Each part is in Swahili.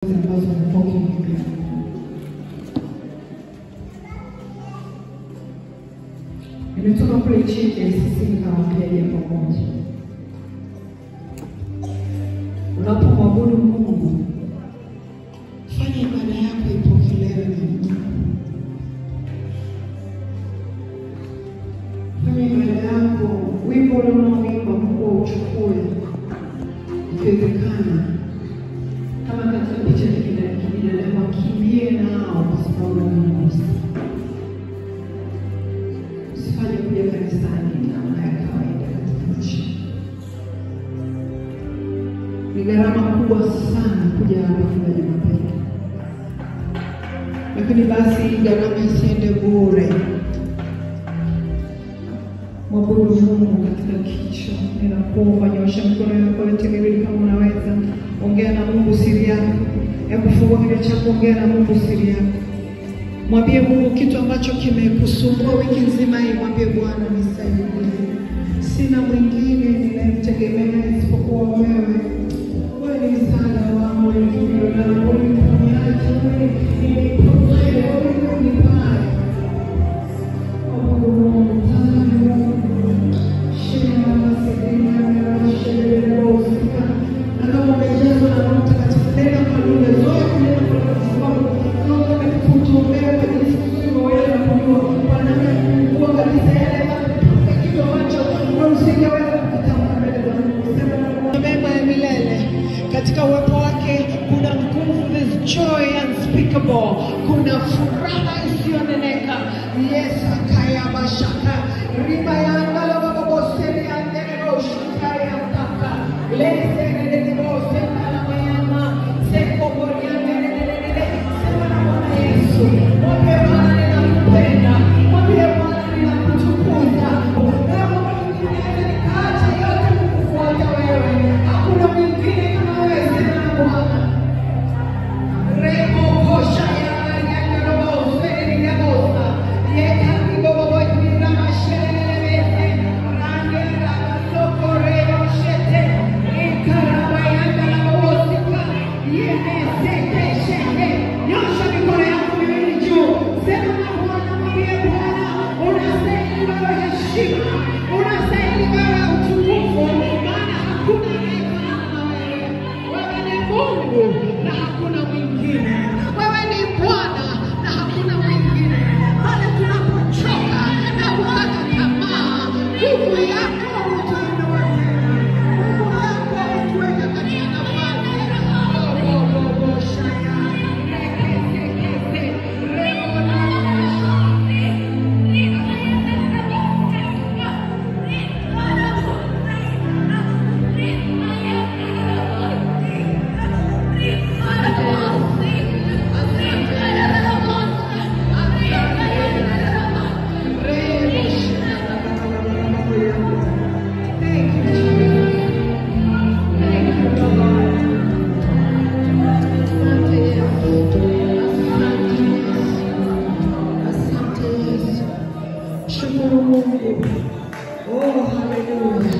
Ambazo umekuwa ukimwimbia. Nimetoka kule chini KCC nikawaambia jambo moja. Unapomwabudu Mungu, fanya ibada yako ipokelewe na Mungu. Fanya ibada yako, wimbo unaoimba Mungu auchukue, ikiwezekana kama katika picha ya kibinadamu akimbie nao kwa sababu umegusa. Usifanye kuja kanisani namna ya kawaida katika nchi. Ni gharama kubwa sana kuja hapa kila Jumapili, lakini basi gharama isiende bure. Mwabudu Mungu katika kichwa. Ninakuomba, nyosha mikono yako yote miwili kama unaweza. Ongea na Mungu siri yako. Hebu fungua kinywa chako, ongea na Mungu siri yako. Mwambie Mungu kitu ambacho kimekusumbua wiki nzima hii. Mwambie Bwana, nisaidie. Sina mwingine ninayemtegemea isipokuwa wewe. Wewe ni msaada wangu, wewe ni kimbilio langu, wewe ni mponyaji, wewe ni provider, wewe ni unipaye. Mwabudu Mungu, tazame Mungu. Na kama umejazwa na Roho Mtakatifu, nena kwa lugha, zoea kunena kwa lugha, kwa sababu Roho Mtakatifu hutuombea kwa jinsi tusivyoweza na kujua, kwa namna ya kufungua kabisa yale mpaka kitu ambacho wewe usingeweza kukitamka mbele za Mungu. Sema na Mungu mema ya milele. Katika uwepo wake kuna nguvu, there's joy unspeakable, kuna furaha isiyoneneka. Yes, akayabashaka riba ya angala baba boseni andelebo shikaya taka lese nelebo sema na mayama seko boriane nelele. Sema na Bwana Yesu, mwambie Bwana ninakupenda, mwambie Bwana ninakutukuza. Na Mungu mwingine nikaacha yote kukufuata wewe, hakuna mwingine kama wewe. Sema na Bwana. Remo kosha ya yango seni nebosa yeka ribobo rama shelele range rama soko rebo shete ikaraba yanga la bosika yene seke sheke. Nyosha mikono yako miwili juu, sema na Bwana, mwambie Bwana unastahili wewe heshima, unastahili wewe utukufu, maana hakuna anayefanana na wewe. Wewe ni Mungu na hakuna mwingine. Wewe ni Bwana na hakuna mwingine. Pale tunapochoka na kukata tamaa, nguvu yako hutuinua tena, nguvu yako hutuweka katika nafasi. Oh, shaya rekese kese rebo na Thank you, Jesus. Thank you, Lord. Asante Yesu. Asante Yesu. Asante Yesu. Shukuru Mungu. Oh, haleluya.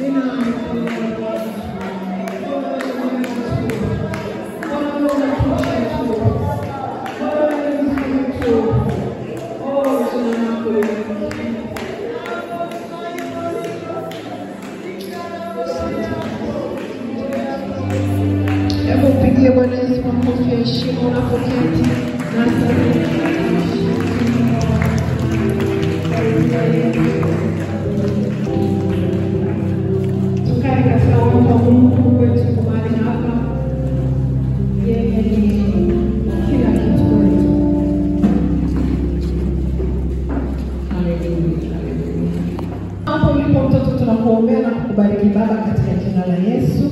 Ninaamini Bwana. Bwana ni mwema tu. Bwana unatosha tu. Bwana ni mzuri tu. Oh, jina lako libarikiwe. Hebu mpigie Bwana Yesu makofi ya heshima unapoketi. Na tukae katika uwepo wa Mungu wetu mahali hapa. Yeye ni kila kitu kwetu. Haleluya, haleluya. Hapo ulipo mtoto, tunakuombea na kukubariki Baba katika jina la Yesu.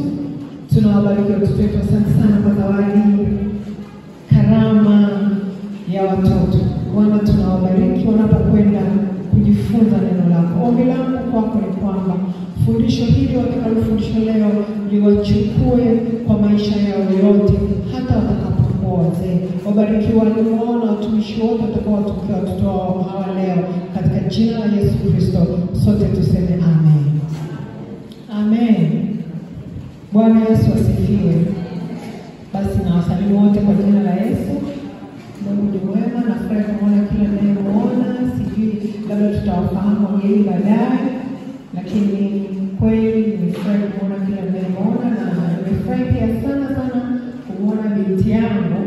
Tunawabariki watoto wetu. Asante sana kwa zawadi, karama ya watoto. Bwana, tunawabariki wanapokwenda kujifunza neno lako. Ombi langu kwako ni kwamba fundisho hili watakalofundishwa leo liwachukue kwa maisha yao yote, hata watakapokuwa wazee. Wabariki walimu wao na watumishi wote watakaowatumikia watoto wao hawa leo, katika jina la Yesu Kristo sote tuseme amen. Amen. Bwana Yesu asifiwe. Basi nawasalimu wote kwa jina la Yesu. Mungu ni mwema, nafurahi kumwona kila ninayemuona. Sijui labda tutawafahamu wageni baadaye, lakini kweli nimefurahi kumwona kila ninayemuona, na nimefurahi pia sana sana kumwona binti yangu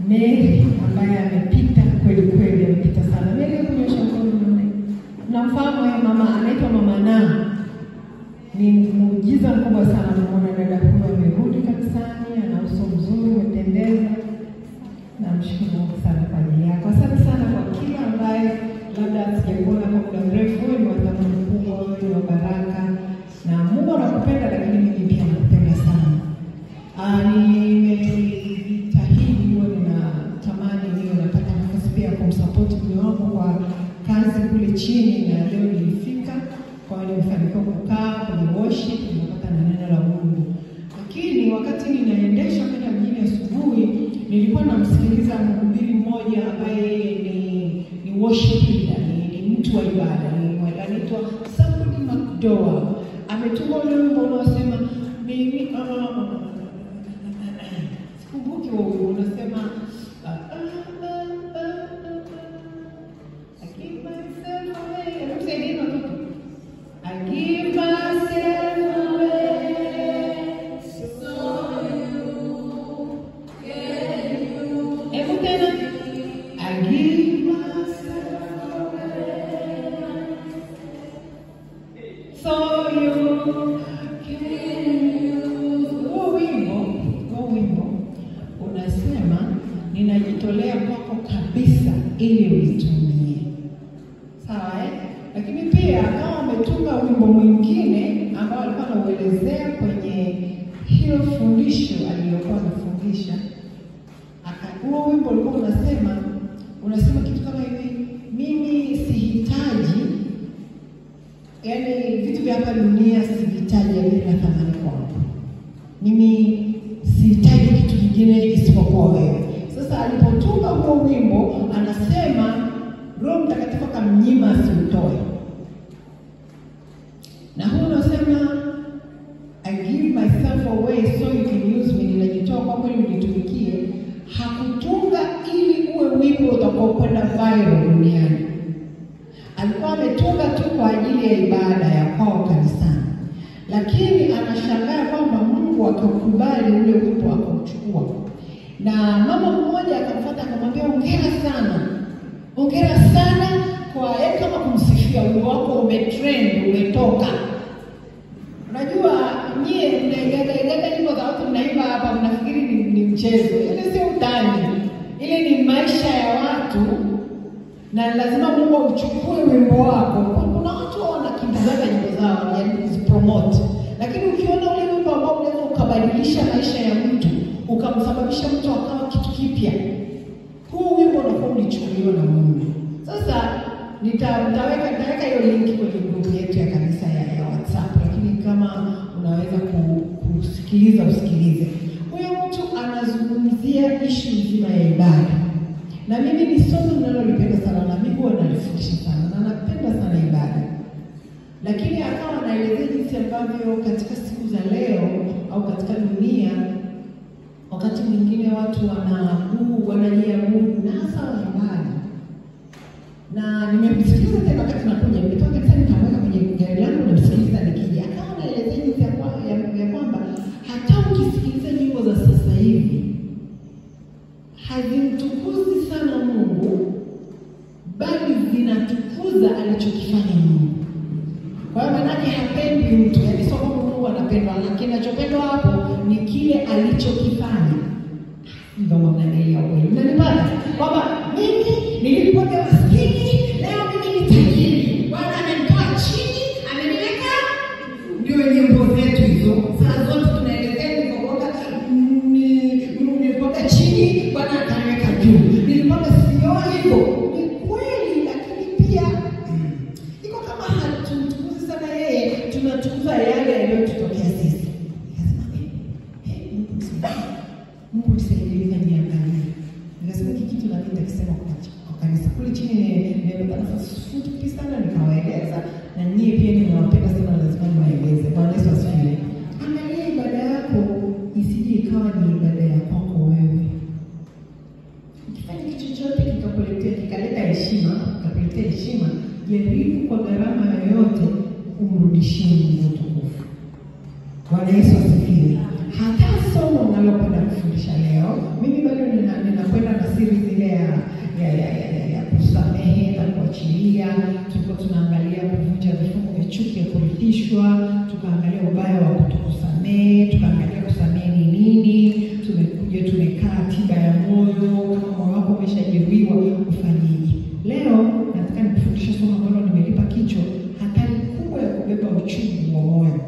Mary ambaye amepita kweli kweli, amepita sana. Mary, kunyosha mkono nione. Namfahamu yeye, mama anaitwa Mama Na. Ni muujiza mkubwa sana kumwona dada huyu amerudi kanisani, ana uso mzuri, umependeza. Namshukuru Mungu sana kwa ajili yako. Asante sana kwa kila ambaye labda sijakuona kwa muda mrefu. Wewe ni wa thamani mkubwa, wewe ni wa baraka, na Mungu anakupenda, lakini mimi pia nakupenda sana. Nimejitahidi, huwa ninatamani niwe napata nafasi pia kumsupport mume wangu kwa kazi kule chini, na leo nilifika. Kwa hiyo nimefanikiwa kukaa kwenye worship, nimepata na neno la Mungu. Lakini wakati ninaendesha kwenda mjini asubuhi, nilikuwa namsikiliza mhubiri mmoja ambaye ni worship leader, ni mtu wa ibada, anaitwa Somebody McDowell. Ametunga ule wimbo unaosema mimi sikumbuki huo wimbo unasema I give myself away. Hebu msaidie watoto. I give myself away so you can use. Hebu tena. I give myself away so you can use. Huo wimbo unasema ninajitolea kwako kabisa ili unitumie. Sawa eh? Lakini pia kama umetunga wimbo mwingine ambao alikuwa anauelezea kwenye hilo fundisho aliyokuwa anafundisha, huo wimbo ulikuwa unasema kitu kama hivi: mimi sihitaji, yani vitu vya hapa dunia sivihitaji, havina thamani kwangu. Mimi sihitaji kitu kingine isipokuwa wewe. Sasa alipotunga huo wimbo anasema Roho Mtakatifu akamnyima asiutoe. Na huo unasema I give myself away so you can use me, ninajitoa kwako ili unitumikie. Hakutunga ili uwe wimbo utakao kwenda viral duniani. Alikuwa ametunga tu kwa ajili ya ibada ya kwao kanisani. Lakini anashangaa kwamba Mungu akakubali ule wimbo akauchukua. Na mama mmoja akamfuata akamwambia, hongera sana. Hongera sana kwa yaani kama kumsifia, wimbo wako umetrend, umetoka. Unajua nyie mnaigaga nyimbo za watu mnaimba hapa mnafikiri ni mchezo. Ile sio utani. Ile ni maisha ya watu, na lazima Mungu auchukue wimbo wako. Kuna watu wanakimbizaga nyimbo zao, wanajaribu kuzipromote. Lakini ukiona ule wimbo ambao unaweza ukabadilisha maisha ya mtu, ukamsababisha mtu akawa kitu kipya, huu wimbo unakuwa ulichukuliwa na Mungu. Sasa nitaweka hiyo link kwenye group yetu ya kanisa ya WhatsApp, lakini kama unaweza kusikiliza usikilize. Huyo mtu anazungumzia issue nzima ya ibada. Na mimi ni somo ninalolipenda sana, na mimi huwa nalifundisha sana, na napenda sana ibada. Lakini akawa anaelezea jinsi ambavyo katika siku za leo au katika dunia wakati mwingine watu wanajiabudu, na hasa waimbaji. Na nimemsikiliza tena wakati nakuja, nimetoka kanisani nikamweka kwenye gari langu namsikiliza nikija. Akawa anaelezea jinsi ya kwamba hata ukisikiliza nyimbo za sasa hivi hazimtukuzi sana Mungu, bali zinatukuza alichokifanya Mungu. Kwa hiyo maana yake hapendi mtu, yaani sio kwamba Mungu anapendwa, lakini kinachopendwa hapo ni kile alichokifanya. Ndio mnanielewa kweli? Mnanipata? Kwamba mimi nilikuwa maskini, leo mimi ni tajiri. Bwana amenitoa chini, ameniweka. Ndio nyimbo zetu hizo. Saa zote tunaelezea nilikuwa chini, Bwana akaniweka juu. Nilikuwa sio hivyo. Ni kweli, lakini pia iko kama hatumtukuzi sana yeye, tunatukuza yale yaliyotutokea sisi. Nikasema Mungu tusaidie, niangalie. Nikasema hiki kitu na mimi nitakisema kwa kanisa. Kule chini nimepata nafasi fupi sana nikawaeleza, na nyie pia ninawapenda sana, lazima niwaeleze. Bwana Yesu asifiwe. Angalia ibada yako isije ikawa ni Tumrudishie Mungu utukufu. Bwana Yesu asifiwe. Hata somo ninalokwenda kufundisha leo, mimi bado ninakwenda na series ile ya kusamehe na kuachilia. Tulikuwa tunaangalia kuvunja vifungo vya chuki ya kurithishwa, tukaangalia ubaya wa kutokusamehe, tukaangalia kusamehe ni nini, tumekuja tumekaa tiba ya moyo, kama moyo wako umeshajeruhiwa ufanyeje. Leo nataka nikufundishe somo ambalo nimelipa kichwa, hatari kubwa ya kubeba uchungu wa moyo.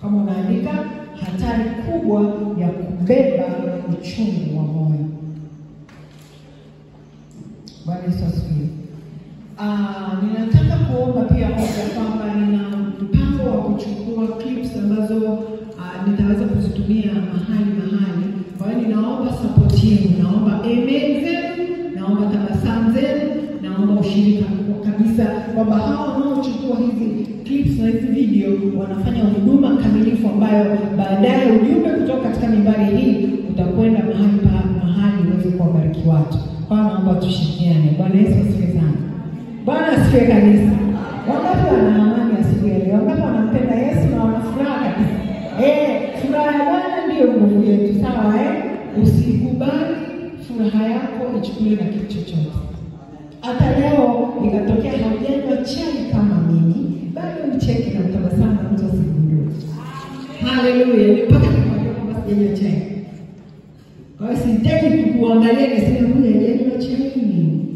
Kama unaandika, hatari kubwa ya kubeba uchungu wa moyo. Bwana Yesu asifiwe. Ninataka kuomba pia hoja kwamba nina mpango wa kuchukua clips ambazo nitaweza kuzitumia mahali. Kwa hiyo ninaomba support yenu, naomba amen zenu, naomba tabasamu zenu, naomba ushirika kabisa kwamba hao wanaochukua hizi clips na hizi video wanafanya huduma kamilifu ambayo baadaye ujumbe kutoka katika mimbari hii utakwenda mahali uweze kuwabariki watu. Kwa hiyo naomba tushirikiane. Bwana Yesu asifiwe sana. Bwana asifiwe kanisa. Wangapi wana amani asubuhi ya leo? Wangapi wanampenda Yesu na wana furaha kabisa? Furaha ya Bwana ndiyo nguvu yetu, sawa eh? Usikubali furaha yako ichukuliwe na kitu chochote. Hata leo ikatokea haujanywa chai kama mimi, bado ucheke na utabasamu na mtu asigundue. Haleluya, ni mpaka nikwambia kwamba sijanywa chai. Kwa hiyo sitaki kukuangalia niseme huyu hajanywa chai nini.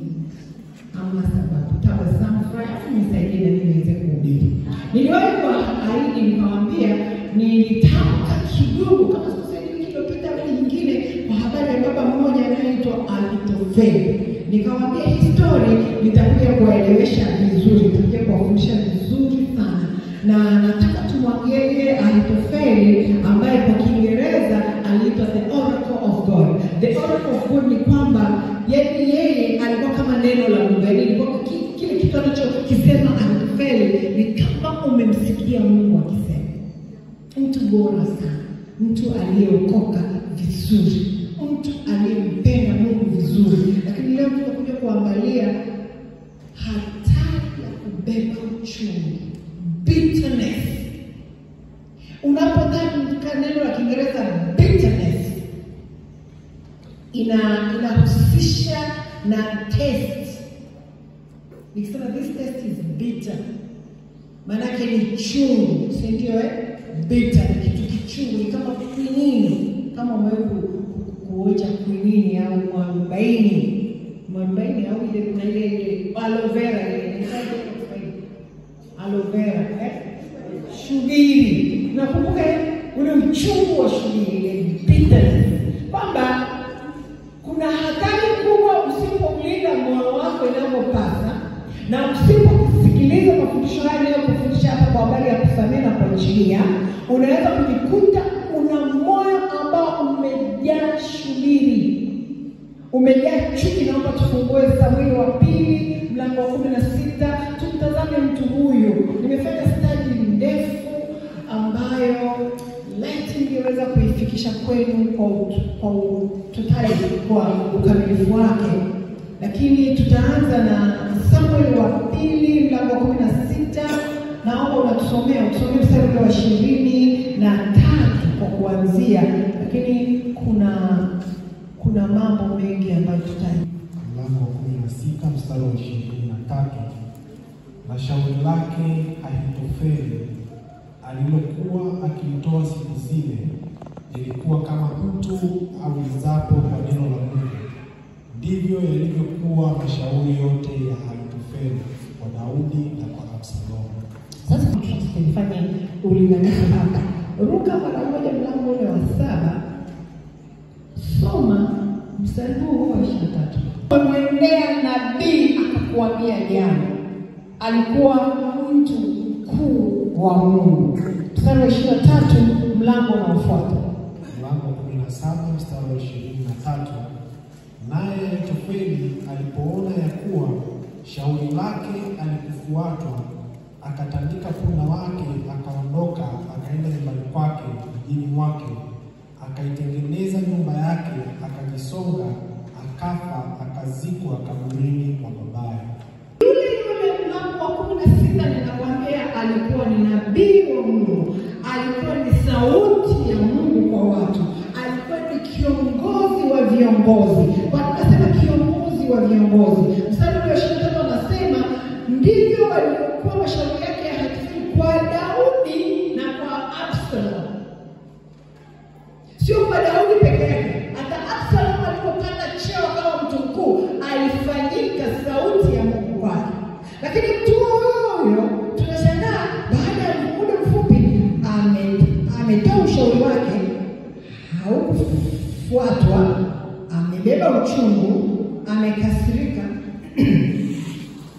Ama sababu tabasamu, furaha nisaidie na mimi niweze kuhubiri. Niliwahi kuahidi nikamwambia, nilitamka kidogo kama sasa wiki iliyopita au nyingine kwa habari ya baba mmoja anayeitwa Ahithofeli. Nikamwambia hii story nitakuja kuwaelewesha vizuri, nitakuja kuwafundisha vizuri sana. Na nataka tumwangalie Ahithofeli ambaye kwa Kiingereza aliitwa the Oracle of God. The Oracle of God ni kwamba yeye alikuwa kama neno la Mungu. Yaani ilikuwa kile kitu anachokisema Ahithofeli ni kama umemsikia Mungu akisema. Mtu bora sana, mtu aliyeokoka vizuri, mtu aliyempenda Mungu vizuri. Lakini leo tutakuja kuangalia hatari ya kubeba uchungu, bitterness. Unapotamka neno la Kiingereza bitterness, inahusisha na taste. Nikisema this taste is bitter, maanake ni chungu, si ndio eh? Bitter ni kitu kichungu, ni kama quinini. Kama umewahi kuonja quinini au mwarobaini au ile kuna ile aloe vera, ile aloe vera shubiri. Nakumbuka ule uchungu wa shubiri, ile bitterness, kwamba kuna hatari kubwa usipomlinda moyo wako inavyopasa na usiposikiliza mafundisho haya ninayokufundisha hapa kwa habari ya kusamehe na kuachilia, unaweza kujikuta una moyo ambao umejaa shubiri, umejaa chuki. Naomba tufungue Samueli wa pili mlango wa 16, tumtazame mtu huyu. Nimefanya study ndefu ambayo laiti ningeweza kuifikisha kwenu kwa totali, kwa ukamilifu wake, lakini tutaanza na Samueli wa pili mlango wa 16. Naomba unatusomea, utusomee mstari wa 23 kwa kuanzia, lakini kuna mambo mengi ambayo tutai. Mlango wa 16 mstari wa 23. Na shauri lake Ahithofeli alilokuwa akilitoa siku zile lilikuwa kama mtu aulizapo kwa neno la Mungu, ndivyo yalivyokuwa mashauri yote ya Ahithofeli kwa Daudi na kwa Absalomu. Sasa tutafanya ulinganisho hapa. Ruka mara moja mlango ule wa 7, soma mstari huu wa 23. Mwendea nabii akakuambia jambo. Alikuwa mtu mkuu wa Mungu. Mstari wa 23 mlango unaofuata. Mlango 17 mstari wa 23. Naye Ahithofeli alipoona ya kuwa shauri lake alikufuatwa, akatandika punda wake, akaondoka, akaenda nyumbani kwake mjini mwake, akaitengeneza nyumba yake, akajisonga, akafa, akazikwa kaburini mwa babaye. Yule yule mlango wa 16 ninakwambia alikuwa ni viongozi. Kwa nini nasema kiongozi wa viongozi? Mstari wa 23 anasema ndivyo walivyokuwa mashauri yake ya Ahithofeli kwa Daudi na kwa Absalom. Sio kwa Daudi peke yake, hata Absalom alipopanda cheo kama mtu mkuu alifanyika sauti ya Mungu kwake. Lakini mtu huyo tunashangaa baada ya muda mfupi ametoa ushauri wake, haukufuatwa, amebeba uchungu, amekasirika,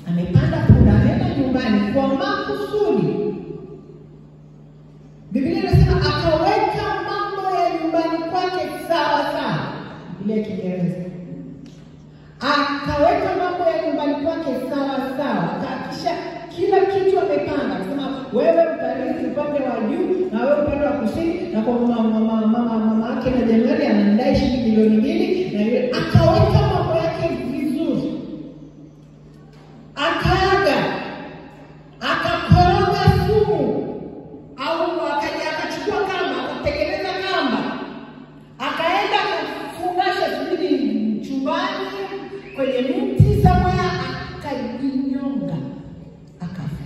amepanda punda, ameenda nyumbani kwa makusudi. Biblia inasema akaweka mambo ya nyumbani kwake sawa sawa. Biblia ya Kiingereza. Akaweka mambo ya nyumbani kwake sawa sawa. Akahakikisha kila kitu amepanga. Akasema wewe utarithi upande wa juu na wewe upande wa kusini, na kwa mama yake na Januari anamdai shilingi milioni 2, na yule akaweka mambo yake vizuri. Akaaga, akakoroga sumu, au akachukua kamba, akatengeneza kamba, akaenda kufungasha sijui chumbani kwenye mti somewhere, akajinyonga, akafa.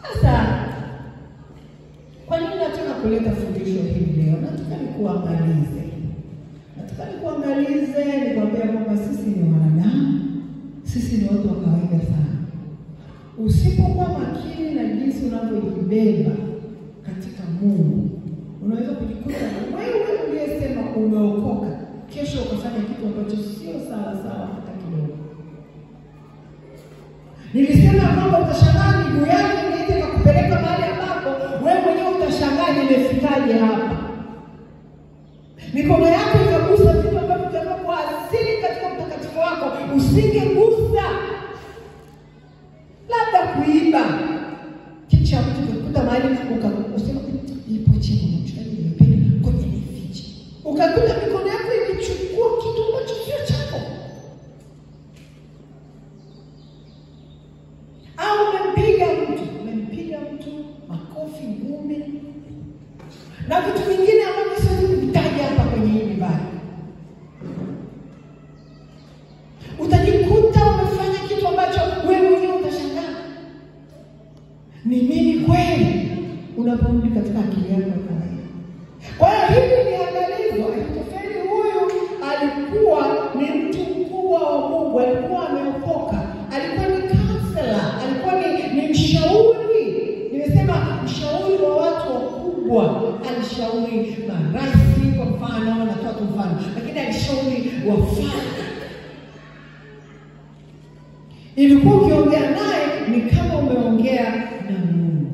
Sasa kwa nini nataka kuleta fundisho hili leo? Nataka nikuangalize. Nataka nikuangalize, nikwambia kwamba sisi ni wanadamu, sisi ni watu wa kawaida sana. Usipokuwa makini na jinsi unavyojibeba katika Mungu, unaweza kujikuta wewe uliyesema umeokoka, kesho ukafanya kitu ambacho sio sawa sawa hata kidogo. Nilisema kwamba utashangaa miguu yako inaweza kukupeleka mahali ambapo wewe mwenyewe utashangaa nimefikaje hapa. Mikono yako ikagusa vitu ambavyo kwa asili katika utakatifu wako usingegusa. Labda kuiba kicha mtu kukuta mahali ukasema ipo chini mchungaji nimependa ngoja nifiche. Ukakuta mikono yako imechukua kitu ambacho sio chako. Au umempiga mtu makofi, ngumi na vitu vingine ambavyo siwezi kuvitaja hapa kwenye hii vibaya. Utajikuta umefanya kitu ambacho wewe mwenyewe utashangaa, ni mimi kweli, unaporudi katika akili yako ya kawaida. Kwa hiyo hili ni angalizo. Ahithofeli huyu alikuwa ni mtu mkubwa wa Mungu, alikuwa ameokoka, alikuwa ni counselor, alikuwa ni mshauri. Nimesema mshauri wa watu wakubwa. Alishauri marais kwa mfano, natoa tu mfano, lakini alishauri wafalme. Ilikuwa ukiongea naye ni kama umeongea na Mungu.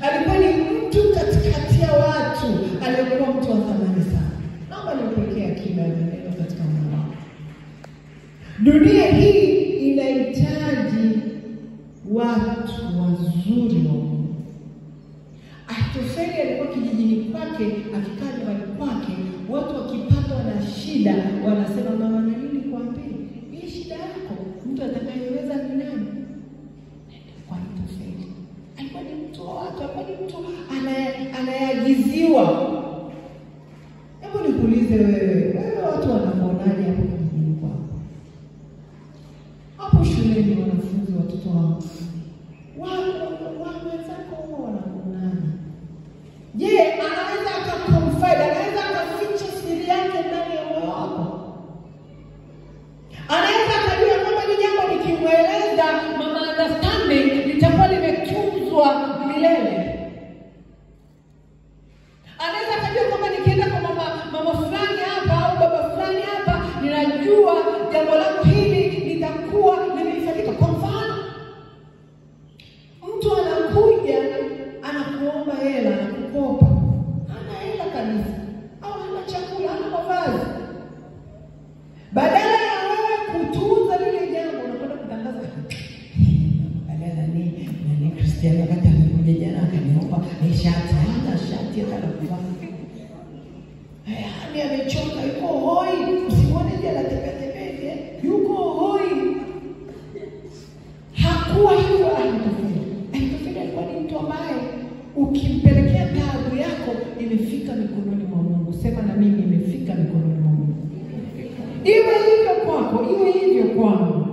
Alikuwa ni mtu katikati ya watu, alikuwa mtu wa thamani sana. Naomba nikuwekee akiba ya maneno katika moyo wako. Dunia hii inahitaji watu wazuri wa Mungu. Ahithofeli alikuwa kijijini kwake, akikaa nyumbani kwake, watu wakipatwa na shida wanasema mama na nini kuambia? Hii shida yako mtu atakayeweza ni nani? Kwa Ahithofeli. Alikuwa ni mtu wa watu, alikuwa ni mtu anayeagiziwa. Hebu nikuulize wewe watu wanakuonaje hapo kijijini kwako? Hapo shuleni wanafunzi, watoto wako, wenzako huwa wanakuonaje? Je, anaweza akaconfide, anaweza akaficha siri yake ndani ya moyo wako? Anaweza akajua kwamba ni jambo nikimweleza mama understanding litakuwa limetunzwa milele. Anaweza akajua kwamba nikienda kwa mama fulani hapa au baba fulani hapa, ninajua jambo langu hili litakuwa limehifadhika. Kwa mfano, mtu anakuja anakuomba hela, anakukopa, hana hela kabisa, au hana chakula, hana mavazi. Badala ya wewe kutunza lile jambo, unakwenda kutangaza badala ni Kristiano wakati amekuja jana akaniomba ni shati, hana shati hata la kuvaa. Yaani amechoka, yuko hoi, usimwone je anatembea tembea, yuko hoi. Hakuwa hivyo Ahithofeli. Ahithofeli alikuwa ni mtu ambaye ukimpelekea taabu yako imefika mikononi mwa Mungu. Sema na mimi, imefika mikononi kwako iwe hivyo kwangu,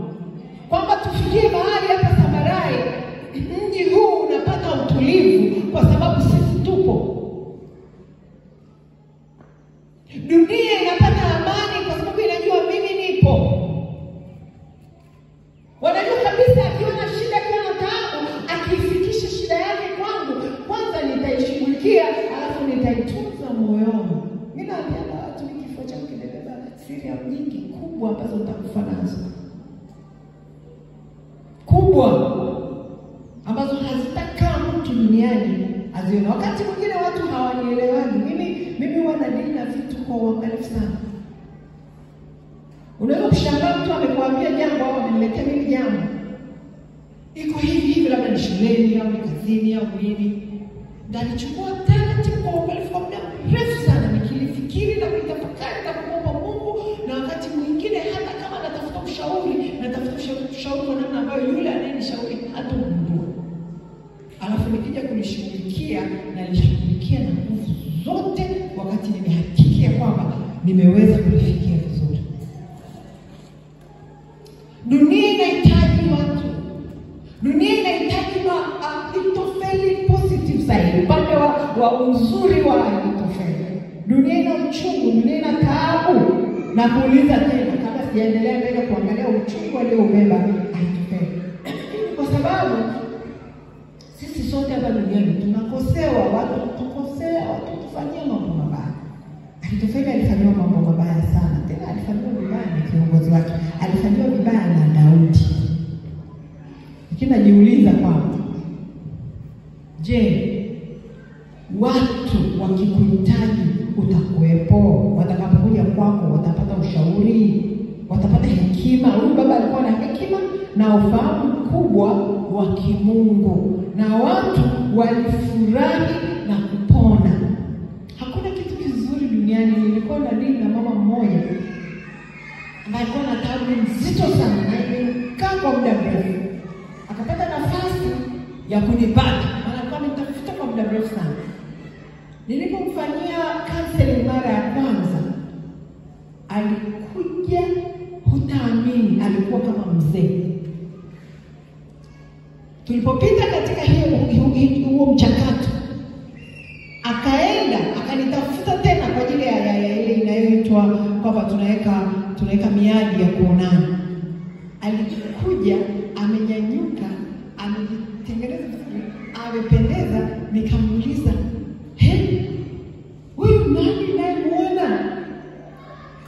kwamba tufikie mahali hapa Samarai mji huu unapata utulivu kwa sababu sisi tupo. Dunia inapata amani kwa sababu inajua mimi nipo. Wanajua kabisa akiona shida, akiona taabu, akiifikisha shida yake kwangu, kwanza nitaishughulikia, alafu nitaitunza moyoni. Mimi naambia watu kifo changu kimebeba siri nyingi kubwa ambazo nitakufa nazo, kubwa ambazo hazitakaa mtu duniani azione. Wakati mwingine watu hawanielewani. Mimi huwa nadili na vitu kwa uangalifu sana. Unaweza kushangaa mtu amekuambia jambo au ameniletea mimi jambo, iko hivi hivi, labda ni shuleni au ni kazini au nini, ndalichukua taratibu kwa uangalifu kwa muda mrefu sana, nikilifikiri na kulitafakari na kumwomba Mungu. Na wakati mwingine hata kama natafuta ushauri, natafuta ushauri kwa namna ambayo yule anayenishauri hatagundua. Alafu nikija kulishughulikia, nalishughulikia na nguvu zote, wakati nimehakikia kwamba nimeweza kulifikia vizuri. Dunia inahitaji watu. Dunia inahitaji Ahithofeli positive side, upande wa uzuri wa Ahithofeli. Dunia ina uchungu, dunia ina taabu. Na kuuliza tena kabla sijaendelea mbele kuangalia uchungu alioubeba Ahithofeli. Kwa sababu sisi sote hapa duniani tunakosewa, watu tukosea, watu tufanyia mambo mabaya. Ahithofeli alifanyiwa mambo mabaya sana. Tena alifanyiwa vibaya na kiongozi wake, alifanyiwa vibaya na Daudi. Lakini najiuliza kwamba je, watu wakikuhitaji utakuwepo? Watakapokuja kwako watapata ushauri, watapata hekima. Huyu baba alikuwa na hekima na ufahamu mkubwa wa kimungu, na watu walifurahi na kupona. Hakuna kitu kizuri duniani. Nilikuwa na dini na mama mmoja ambaye alikuwa na taabu nzito sana na imekaa kwa muda mrefu. Akapata nafasi ya kunipata, maana alikuwa amenitafuta kwa muda mrefu sana. Nilipomfanyia counseling mara ya kwanza, alikuja, hutaamini, alikuwa kama mzee. Tulipopita katika huo mchakato, akaenda akanitafuta tena kwa ajili ya ile inayoitwa kwamba tunaweka miadi ya kuonana. Alikuja amenyanyuka, amejitengeneza vizuri, amependeza. Nikamuuliza, "He, huyu nani nayemuona?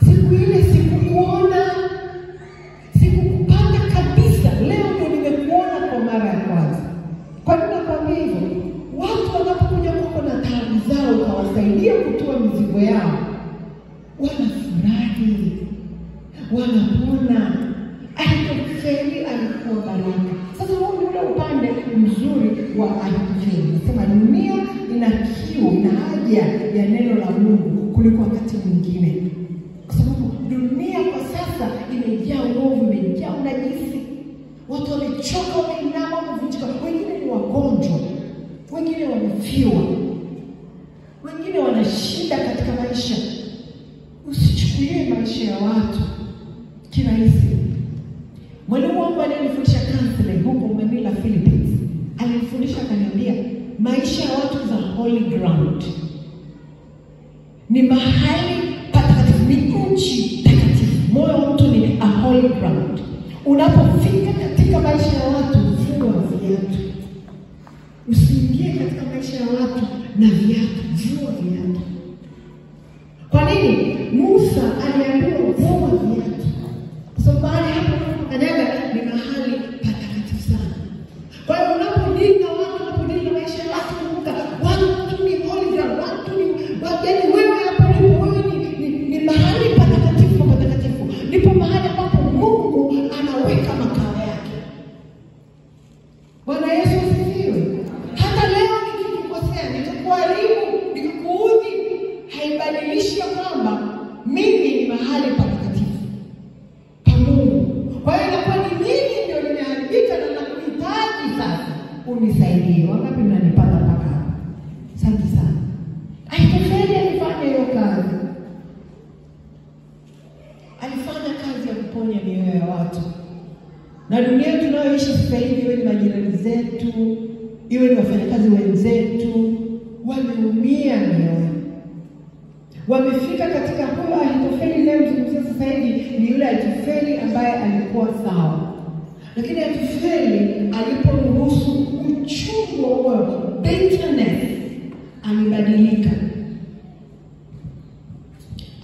Siku ile sikukuona, sikukupata kabisa, leo ndio nimekuona kwa mara ya kwanza." Kwa nini nakwambia hivyo? Watu wanapokuja kwako na taabu zao, ukawasaidia kutoa mizigo yao, wanafurahi, wanapona. Ahithofeli alikuwa baraka. Sasa huu ni ule upande mzuri wa Ahithofeli. Nasema dunia ina kiu na haja ya neno la Mungu kuliko wakati mwingine, kwa sababu dunia kwa sasa imejaa uovu, imejaa unajisi. Watu wamechoka, wameinama, wamevunjika. Wengine ni wagonjwa, wengine wamefiwa, wengine wana shida katika maisha. Usichukulie maisha ya watu kirahisi. Mwalimu wangu aliyenifundisha counseling huko Manila, Philippines, alinifundisha akaniambia, maisha ya watu is a holy ground. Ni mahali patakatifu, ni nchi takatifu. Moyo wa mtu ni a holy ground. Unapofika katika maisha ya watu, vua viatu. Usiingie katika maisha ya watu na viatu, vua viatu. Kwa nini? Musa aliambiwa vua viatu. Kwa sababu mahali hapo unapokanyaga ni mahali patakatifu sana. Kwa hiyo unapodili na watu, unapodili na maisha ya watu, kumbuka watu ni holy ground, watu ni yaani wewe hapo ulipo, wewe ni mahali patakatifu patakatifu. Ndipo mahali ambapo Mungu anaweka makao yake. Bwana Yesu asifiwe. Hata leo nikikukosea, nikikuharibu, nikikuudhi, haibadilishi kwamba mimi ni mahali patakatifu pa Mungu. Kwa hiyo inakuwa ni mimi ndio nimeharibu. Na dunia tunayoishi sasa hivi, iwe ni majirani zetu, iwe ni wafanyakazi wenzetu, wameumia mioyo. Wamefika katika huyo Ahithofeli ninayemzungumzia sasa hivi, ni yule Ahithofeli ambaye alikuwa sawa. Lakini Ahithofeli aliporuhusu uchungu wa moyo, bitterness, alibadilika.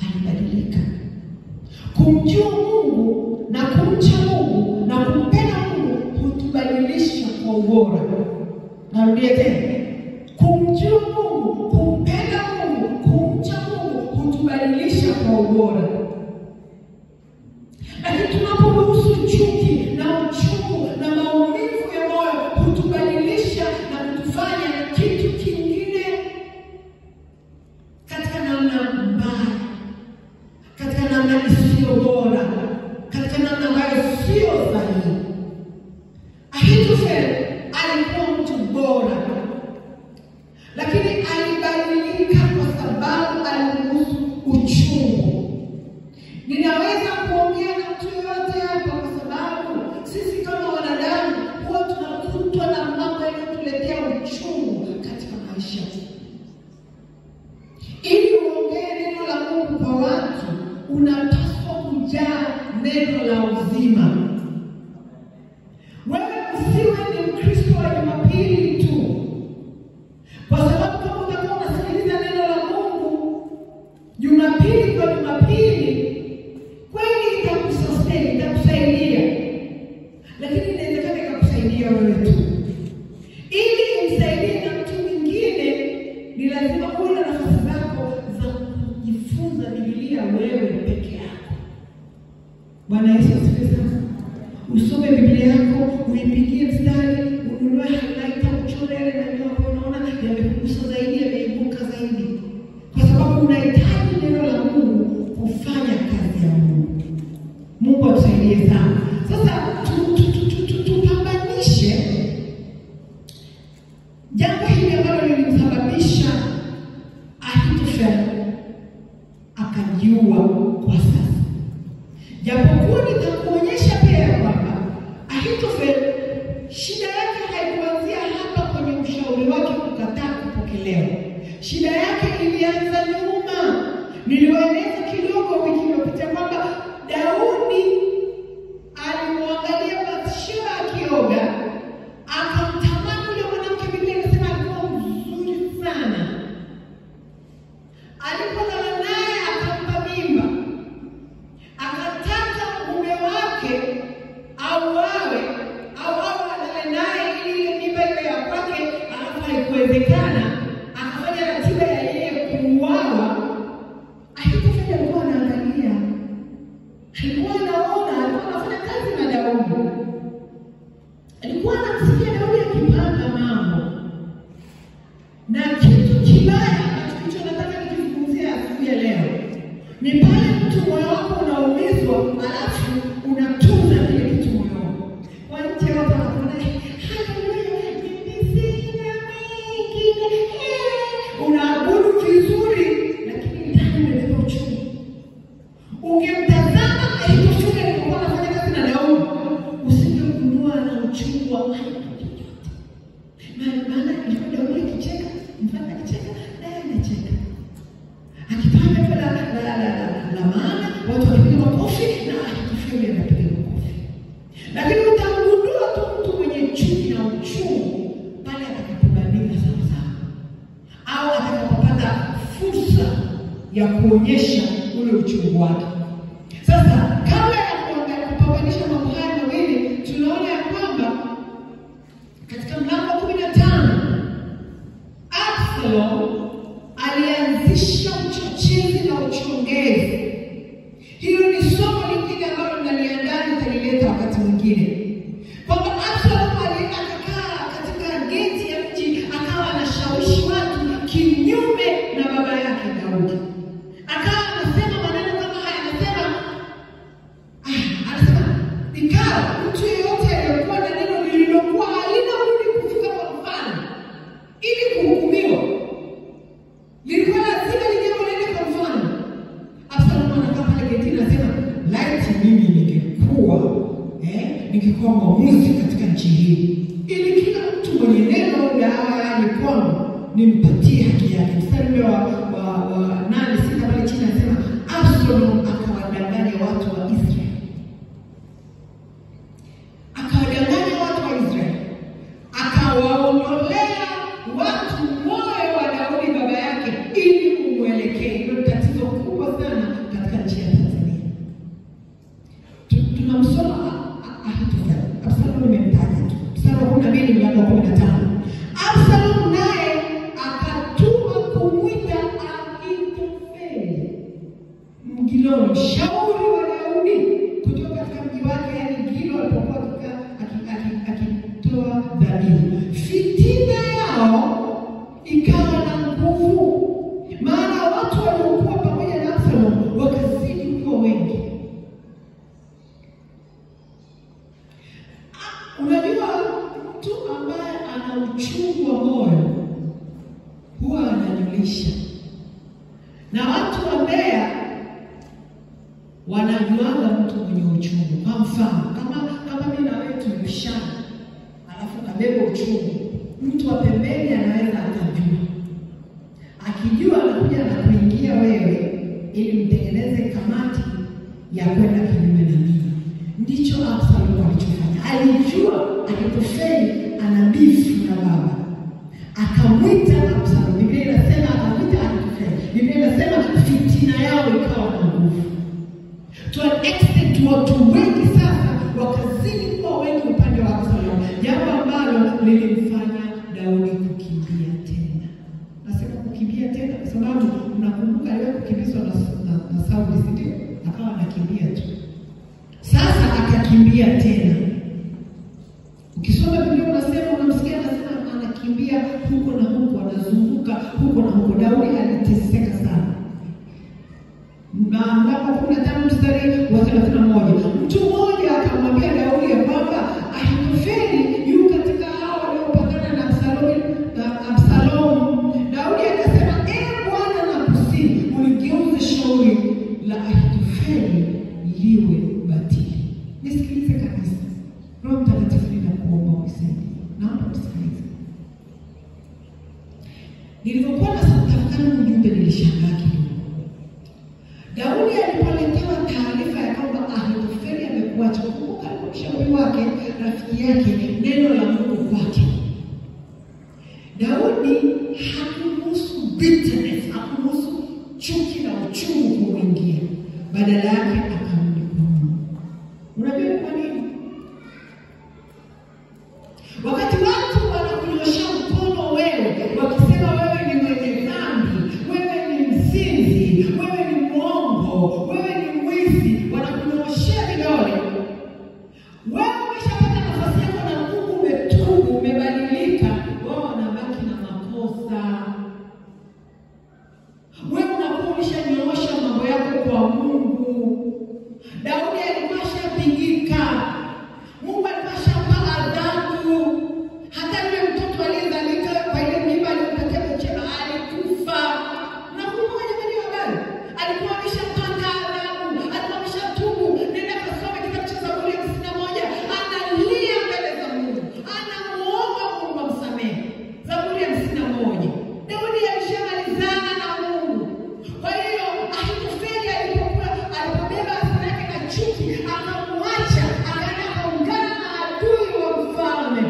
Alibadilika. Kumjua Mungu na kumcha Mungu na kumpenda Mungu hutubadilisha kwa ubora. Narudia tena. Kumjua Mungu, kumpenda Mungu, kumcha Mungu hutubadilisha kwa ubora. Lakini tunaporuhusu chuki na uchungu na maumivu ya moyo hutubadilisha na kutufanya kitu kingine katika namna mbaya, katika namna isiyo bora, katika namna ambayo sio sahihi. Ahithofeli alikuwa mtu bora, lakini alibadilika kwa sababu aliruhusu uchungu. Ninaweza kuongea na mtu yoyote hapa kwa sababu sisi kama wanadamu huwa tunakutwa na mambo yanayotuletea uchungu katika maisha. Ili uongee neno la Mungu kwa watu, unapaswa kujaa neno la uzima. Wewe usiwe ni Mkristo wa Jumapili tu, kwa sababu kama utakuwa unasikiliza neno la Mungu Jumapili kwa Jumapili, kweli itakusustain, itakusaidia, lakini inawezekana ikakusaidia wewe tu. Ili umsaidie na mtu mwingine, ni lazima uwe na nafasi zako za kujifunza Biblia wewe peke yako. Bwana Yesu asifiwe sana. Usome Biblia yako, uipigie mstari, ununue highlighter, uchore yale maneno ambayo unaona yamekugusa zaidi, yameibuka zaidi, kwa sababu unahitaji neno la Mungu kufanya kazi ya Mungu. Mungu atusaidie sana. Sasa tupambanishe jambo hili ambalo lilimsababisha Ahithofeli akajiua kwa sasa. Japokuwa nitakuonyesha pia ya kwamba Ahithofeli shida yake haikuanzia hapa kwenye ushauri wake kukataa kupokelewa. Shida yake ilianza nyuma. Niliwaeleza kidogo wiki iliyopita kwamba Daudi alimwangalia Bathsheba akioga, akamtamani yule mwanamke. Biblia inasema alikuwa mzuri sana. Alipolala naye akampa mimba, akataka mume wake auawe au alale naye ili ile mimba iwe ya kwake, alafu haikuwezekana, akafanya ratiba ya yeye kuuawa. Ahithofeli alikuwa anaangalia, alikuwa anaona, alikuwa anafanya kazi na Daudi, alikuwa anamsikia Daudi akipanga mambo. Na kitu kibaya ambacho hicho nataka nikizungumzia asubuhi ya leo ni pale mtu moyo wako unaumizwa, alafu unatunza kile kitu moyoni. Kwa nje watu wanakuona, haleluya, mimi sina mwingine, unaabudu vizuri, lakini ndani umebeba uchungu. Ungemtazama Ahithofeli alipokuwa anafanya kazi na Daudi, usingegundua na uchungu wa aina yoyote. Maana ilikuwa Daudi akicheka, mfalme akicheka, naye anacheka. Akitoa jambo la maana, watu wanapiga makofi na Ahithofeli anapiga makofi. Lakini utagundua tu mtu mwenye chuki na uchungu pale atakapobadilika sawasawa, au atakapopata fursa ya kuonyesha ule uchungu wake. Sasa kabla ya kuangalia kupambanisha mambo haya mawili, tunaona ya kwamba katika mlango wa 15 Absalom alianzisha uchochezi na uchongezi. Hilo ni somo lingine ambalo naliandaa, nitalileta wakati mwingine, kwamba Absalom akakaa katika geti ya mji akawa anashawishi watu kinyume na baba yake Daudi. Akawa anasema maneno kama haya, anasema ikawa mtu yeyote aliyekuwa na neno lililokuwa halina budi kufika kwa mfalme ili kuhukumiwa, lilikuwa lazima lijambo liende kwa mfalme. Absalom anakaa pale getini anasema, laiti mimi ningekuwa kuwa mwamuzi katika nchi hii, ili kila mtu mwenye neno dawa aje kwangu nimpatie haki yake. Mstari ule wa 8:6 pale chini anasema Absalom akawadanganya watu wa Israeli. Akawadanganya watu wa Israeli. Akawaondolea watu moyo wa Daudi baba yake ili umwelekee. Hilo tatizo kubwa sana katika nchi ya Tanzania. Tunamsoma Ahithofeli. Absalom nimemtaja tu. Mstari wa 12 mlango wa 15. Absalom naye akatuma kumwita Ahithofeli Mgiloni, mshauri wa Daudi, kutoka katika mji wake, yaani Gilo, alipokuwa akitoa dhabihu. Fitina yao ikawa na nguvu, maana watu waliokuwa pamoja na Absalom wakazidi kuwa wengi. Unajua, mtu ambaye ana uchungu wa moyo huwa anajulisha, na watu wa Mbeya wanajuaga mtu mwenye uchungu. Kwa mfano, kama mimi na wewe tulishana, alafu kabeba uchungu, mtu wa pembeni anaweza akajua. Akijua anakuja na kuingia wewe ili mtengeneze kamati ya kwenda kinyume na mimi. Ndicho Absalom alichofanya. Alijua Ahithofeli ana bifu na baba, akamwita Absalom. Biblia inasema akamwita Ahithofeli. Biblia inasema fitina yao ikawa na nguvu. To an extent, watu wengi sasa wakazidi kuwa wengi upande wa Absalom, jambo ambalo lilimfanya Daudi kukimbia tena. Nasema kukimbia tena kwa sababu mnakumbuka aliwahi kukimbizwa na Sauli, si ndio? Akawa anakimbia tu. Sasa akakimbia tena. Ukisoma Biblia unasema, unamsikia anasema anakimbia huko na huko, anazunguka huko na huko. Daudi aliteseka sana. Mlango 15 mstari wa 31. Mtu mmoja akamwambia Daudi ya kwamba Ahithofeli yu katika hao waliopatana na Absalom. Daudi akasema, ee Bwana, nakusihi uligeuze shauri la Ahithofeli liwe batili. Nisikilize kabisa. Roho Mtakatifu, ninakuomba unisaidie. Naomba unisikilize. Nilivyokuwa natafakari ujumbe nilishangaa kidogo. Daudi alipoletewa taarifa ya kwamba Ahithofeli amekuacha, kumbuka alikuwa mshauri wake, rafiki yake, neno la Mungu kwake. Daudi hakuruhusu bitterness, hakuruhusu chuki na uchungu kumwingia. Badala yake akarudi kwa Mungu. Unajua ni kwa nini? Wakati watu wanakunyoshea mkono wewe, wakisema wewe ni mwenye dhambi, wewe ni mzinzi, wewe ni mwongo, wewe ni mwizi, wanakunyoshea vidole. Wewe umeshapata nafasi yako na Mungu, umetubu, umebadilika, wao wanabaki na makosa. Wewe unakuwa umeshanyoosha mambo yako kwa Mungu. Daudi alikuwa ashapigika. Mungu alikuwa ashampa adhabu. Hata yule mtoto aliyezalika kwa ile mimba aliyompatia Bathsheba alikufa. Nakumbuka jamani, habari. Alikuwa ameshapata adhabu, alikuwa ameshatubu. Nenda kasome kitabu cha Zaburi ya 51. Analia mbele za Mungu, anamuomba Mungu amsamehe. Zaburi ya 51. Daudi alishamalizana na Mungu. Kwa hiyo Ahithofeli alipobeba hasira yake na chuki, akamwacha, akaenda akaungana na adui wa mfalme.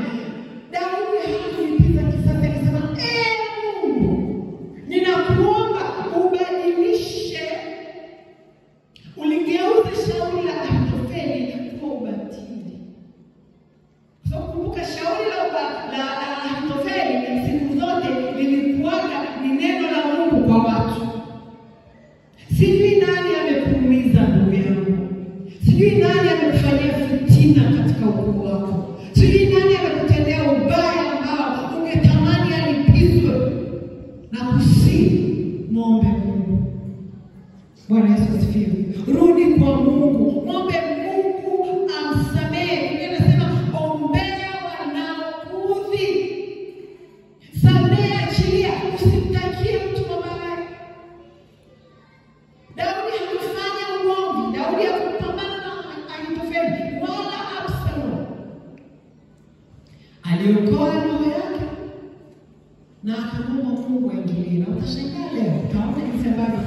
Daudi hakulipiza kisasi, akasema, ee Mungu, ninakuomba ubadilishe, uligeuze shauri la Ahithofeli kuwa ubatili. So kumbuka shauri la Ahithofeli siku zote lilikuwaga ni neno la Mungu kwa watu. Sijui nani amekuumiza ndugu yangu. Sijui nani amekufanyia fitina katika ukoo wako. Sijui nani amekutendea ubaya ambao ungetamani alipizwe. Na kusihi, muombe Mungu. Bwana Yesu asifiwe. Rudi kwa Mungu, muombe Mungu amsamehe. Biblia inasema ombea wanaokuudhi. Samehe, achilia, usimtakie mtu mabaya. Daudi hakufanya ugomvi, Daudi hakupambana na Ahithofeli wala Absalom. Aliokoa roho yake na akamwomba Mungu aingilie. Na utashangaa leo utaona jinsi ambavyo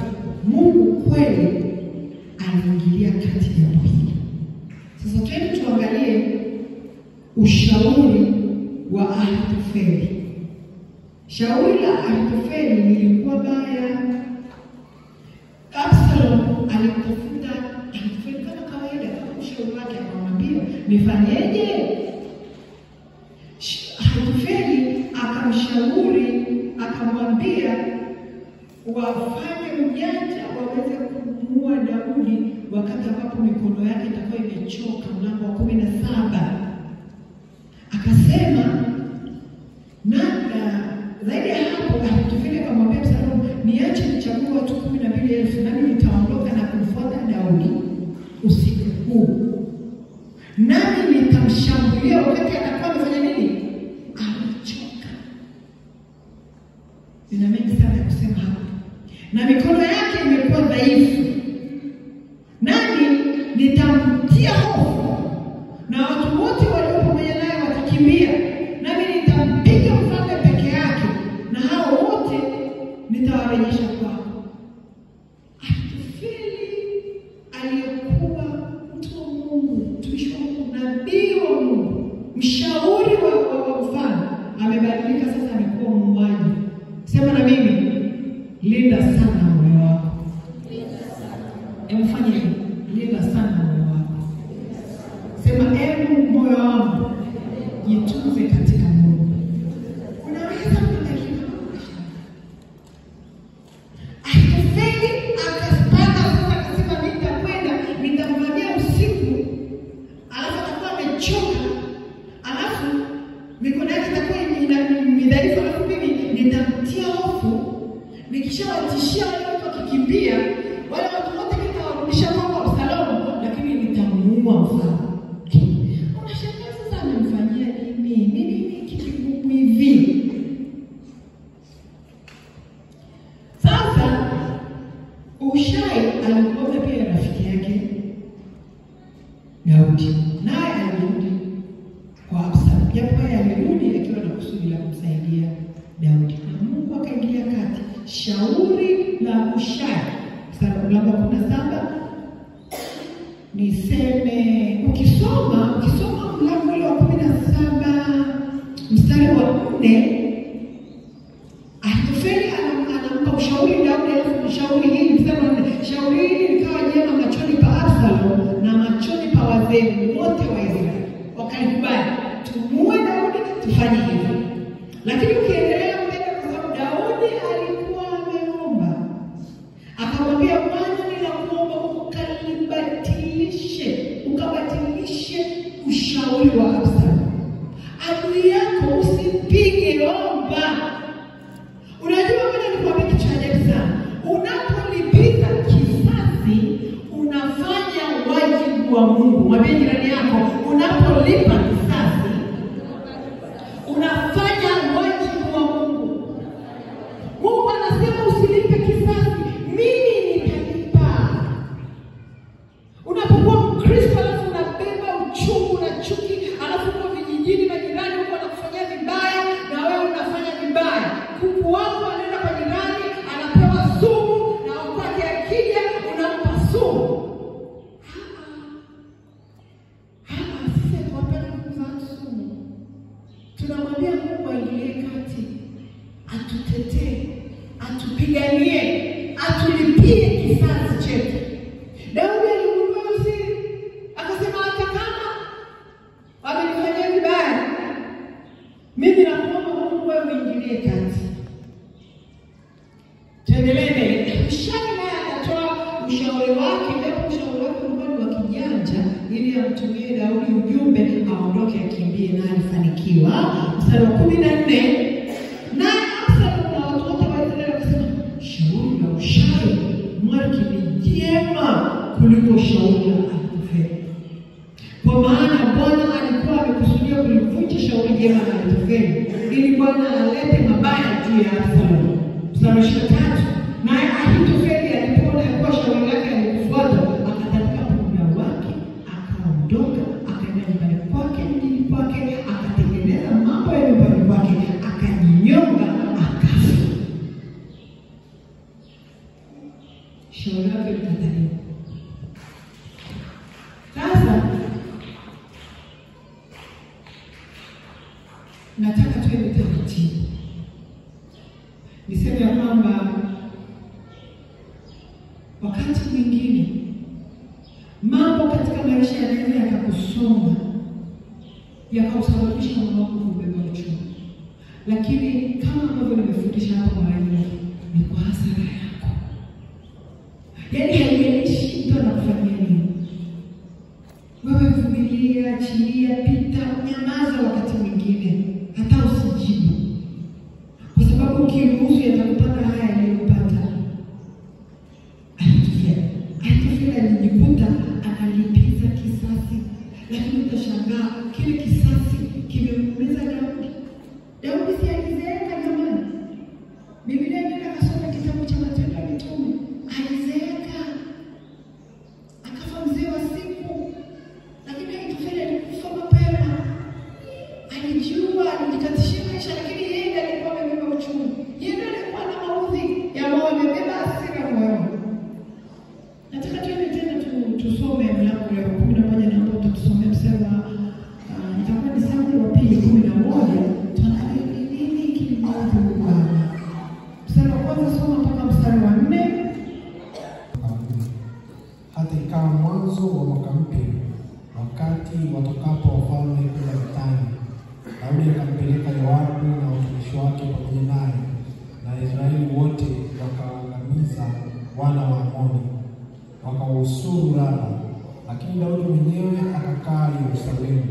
Mungu kweli aliingilia kati jambo hili. Sasa twende tuangalie ushauri wa Ahithofeli. Shauri la Ahithofeli lilikuwa baya. Absalom alimtafuta Ahithofeli kama kawaida, kama ushauri wake, akamwambia nifanyeje? Ahithofeli akamshauri, akamwambia wafanye ujanja waweze kumuua Daudi wakati ambapo mikono yake itakuwa imechoka. Mlango wa 17 akasema, na zaidi ya hapo Ahithofeli akamwambia Absalomu, niache nichague watu 12,000 nami nitaondoka na kumfuata Daudi usiku huu, nami nitamshambulia wakati atakuwa amefanya nini? Amechoka. Nina mengi sana ya kusema hapa. Na mikono yake imekuwa dhaifu, nami nitamtia hofu, na watu wote walio pamoja naye watakimbia, nami nitampiga mfalme peke yake, na hao wote nitawarejesha kwako. Ahithofeli aliyekuwa mtu wa Mungu, mtumishi wa Mungu, nabii wa Mungu, mshauri wa mfalme, amebadilika sasa, amekuwa muuaji. Sema na mimi, linda sana moyo wako. Emfanye hivi, linda sana moyo wako. Sema, emu moyo wangu, jitunze katika Mungu. Unaweza kuangalia. Ahithofeli akapanda sasa, akasema nitakwenda, nitamvamia usiku, alafu atakuwa amechoka, alafu mikono yake itakuwa midhaifu, alafu mimi nitamtia hofu, nikishawatishia wale watu wakikimbia, wale watu wote nitawarudisha kwa Absalomu, lakini nitamuua mfalme. Unashangaa sasa amemfanyia nini? Nini hiki kigumu hivi? Sasa Hushai alikuwa pia rafiki yake Daudi, naye alirudi kwa Absalomu, japo yeye alirudi akiwa na kusudi la kumsaidia Daudi, na Mungu akaingilia kati. Shauri la Hushai, mlango wa 17, niseme ukisoma mlango ule wa 17 mstari wa 4, Ahithofeli anampa ushauri Daudi, alafu shauri hili, mstari wa 4, shauri hili likawa jema machoni pa Absalomu na machoni pa wazee wote wa Israeli, wakalikubali, tumuue Daudi, tufanye hivyo. Lakini ukiendelea mbele, kwa sababu Daudi alikuwa ameomba, akamwambia Bwana, ninakuomba ukabatilishe ushauri wa Absalomu. Adui yako usipige, omba. Unajua, ngoja nikwambie kitu cha ajabu sana. Unapolipiza kisasi unafanya wajibu wa Mungu. Mwambie jirani yako, unapolipa kisasi unafanya wajibu wa Mungu. Mungu anasema usilipe kisasi, mimi nitalipa. Unapokuwa Mkristo alafu unabeba uchungu na chuki, alafu uko vijijini na jirani huko anakufanyia vibaya na wewe unafanya vibaya. Kuku wako anaenda kwa jirani anapewa sumu, na kwake akija unampa sumu. Sisi hatuwapeni kuku za watu sumu. Tunamwambia Mungu aingilie kati, atutetee, atupiganie, atulipie kisasi chetu. Daudi aligundua hiyo siri, akasema hata kama wamenifanyia vibaya, mimi nakuomba Mungu wewe uingilie kati. Tuendelee mbele. Hushai naye akatoa ushauri wake, japo ushauri wake ulikuwa ni wa kijanja, ili amtumie Daudi ujumbe aondoke akimbie, na alifanikiwa. Mstari wa 14, naye Absalomu na watu wote wa Israeli wakasema, shauri la Hushai Mwariki ni jema kuliko shauri la Ahithofeli, kwa maana Bwana alikuwa amekusudia kulivunja shauri jema la Ahithofeli, ili Bwana alete mabaya juu ya Absalomu. Mstari wa 23, naye Ahithofeli alipoona ya kuwa shauri lake alikufuata, akatandika punda wake, akaondoka, akaenda nyumbani kwake, mjini kwake, akatengeneza mambo alikataliwa. Sasa nataka tuende taratibu. Niseme ya kwamba wakati mwingine mambo katika maisha yanaweza yakakusonga, yakausababisha moyo wako kubeba uchungu. Lakini kama ambavyo nimefundisha hapo mara nyingi, ni kwa hasara yako. Yaani haijalishi mtu anakufanyia nini, wewe vumilia, achilia, pita, nyamaza wakati mwingine, hata usijibu, kwa sababu ukiruhusu yatakupata haya yaliyopata Ahithofeli. Ahithofeli alijikuta analipiza kisasi, lakini utashangaa kile kisasi kimemuumiza Daudi. Daudi si alizeeka jamani? Biblia inaenda kasoma kitabu cha Matendo ya Mitume, alizeeka akafa mzee wa siku, lakini Ahithofeli alikufa mapema. Alijua, alijikatishia maisha, lakini yeye ndiye alikuwa amebeba uchungu, yeye ndiye alikuwa na maudhi ya moyo, amebeba hasira moyoni. Nataka tuende tena tusome mlango wa 11, naomba utatusomea mstari wa itakuwa ni Samueli wa pili 11. Tuangalie ni nini kilimuudhi huyu baba. Mstari wa kwanza soma mpaka mstari wa 4. Hata ikawa mwanzo wa mwaka mpya, wakati watokapo wafalme kwenda vitani, Daudi akampeleka Yoabu na watumishi wake pamoja naye, na Israeli wote wakawaangamiza wana wa Amoni, wakawahusuru Raba. Lakini Daudi mwenyewe akakaa Yerusalemu.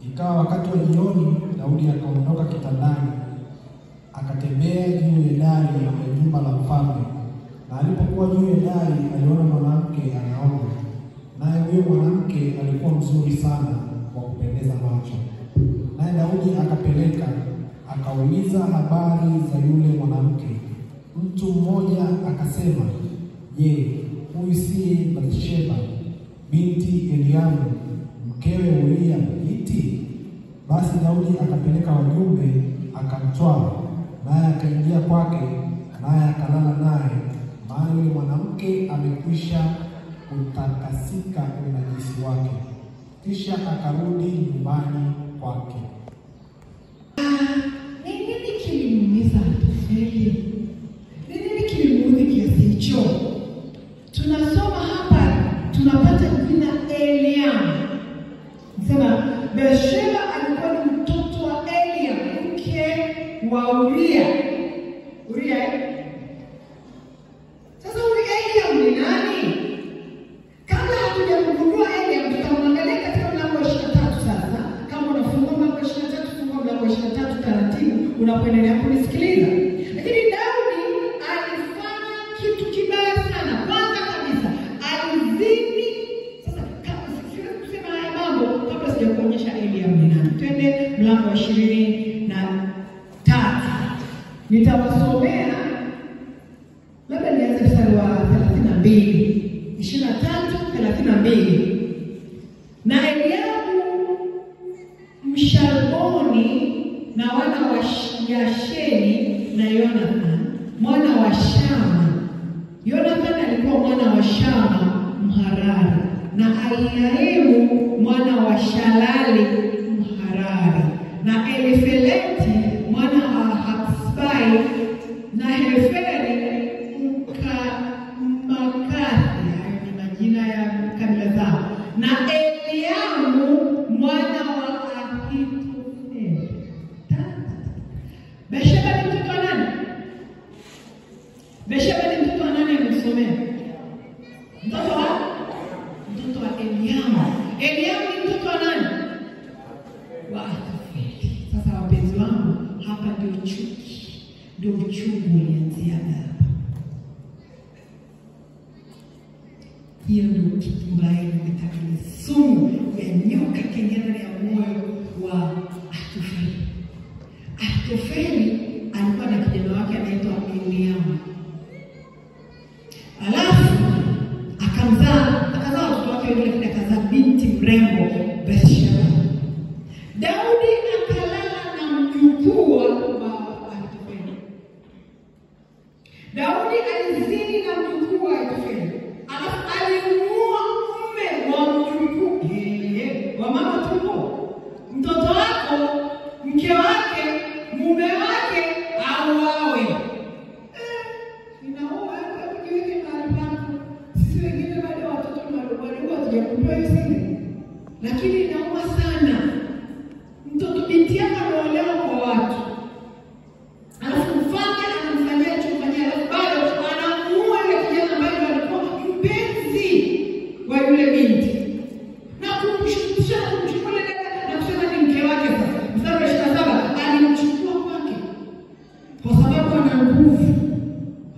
Ikawa wakati wa jioni, Daudi akaondoka kitandani, akatembea juu ya dari ya jumba la mfalme. Na alipokuwa juu ya dari, aliona mwanamke anaoga, naye huyo mwanamke alikuwa mzuri sana wa kupendeza macho. Naye Daudi akapeleka akauliza habari za yule mwanamke. Mtu mmoja akasema, je, huyu si Bathsheba binti Eliamu mkewe Uria Mhiti? Basi Daudi akapeleka wajumbe akamtwaa, naye akaingia kwake, naye akalala naye, maana yule mwanamke amekwisha kutakasika unajisi wake. Kisha akarudi nyumbani kwake. Ni nini kilimuumiza Ahithofeli? Ni nini kilimuudhi kiasi hicho? Tunasoma hapa, tunapata jina Eliam. Nasema Bathsheba alikuwa ni mtoto wa Eliam, mke wa Uria. Uria eh? Sasa huyu Eliam ni nani? Kabla hatujamgundua Eliam, tutamwangalia katika mlango wa 23 sasa. Kama unafungua mlango wa 23, fungua mlango wa 23 taratibu unapoendelea kunisikiliza. Lakini Daudi alifanya kitu kibaya sana. Kwanza kabisa alizini. Sasa siwezi kusema haya mambo kabla sijakuonyesha Eliam ni nani. Twende mlango wa 23. Nitawasomea, labda nianze mstari wa 32. 23:32. Na Eliabu Mshalboni na wana wa Yasheni na Yonathan mwana wa Shama. Yonathan alikuwa mwana wa Shama Mharari, na Ahiamu mwana wa Shalali Mharari, na Elifeleti mwana wa Haksbai, na Heferi Mkmakathi. Hayo ni majina ya kabila zao. Na Eliamu mwana wa Ahithofeli. Bathsheba ni mtoto wa nani? Bathsheba ni mtoto wa nani? Amesomea mtoto wa Eliamu. Eliamu ni mtoto wa nani? Wa Ahithofeli. Sasa wapenzi wangu, hapa ndio chuki, ndio uchungu ulianzia hapa. Hiyo ndio kitu mbaya nimetaka, ni sumu ya nyoka kenye ndani ya moyo wa Ahithofeli. Ahithofeli alikuwa na kijana wake anaitwa Eliamu. Alafu akazaa watoto wake wengine, lakini akazaa binti mrembo Bathsheba. Daudi akalala na mjukuu wa Ahithofeli. Daudi alizini na mjukuu wa Ahithofeli. Umegundua hiyo siri? Lakini inauma sana. Mtoto binti yako ameolewa kwa watu, alafu mfalme anamfanyia chumfanyia, alafu bado anamuua yule kijana ambaye alikuwa mpenzi wa yule binti na kumshukisha na kumchukua yule dada na kusema ni mke wake. Sasa mstari wa 27 alimchukua kwake kwa sababu ana nguvu.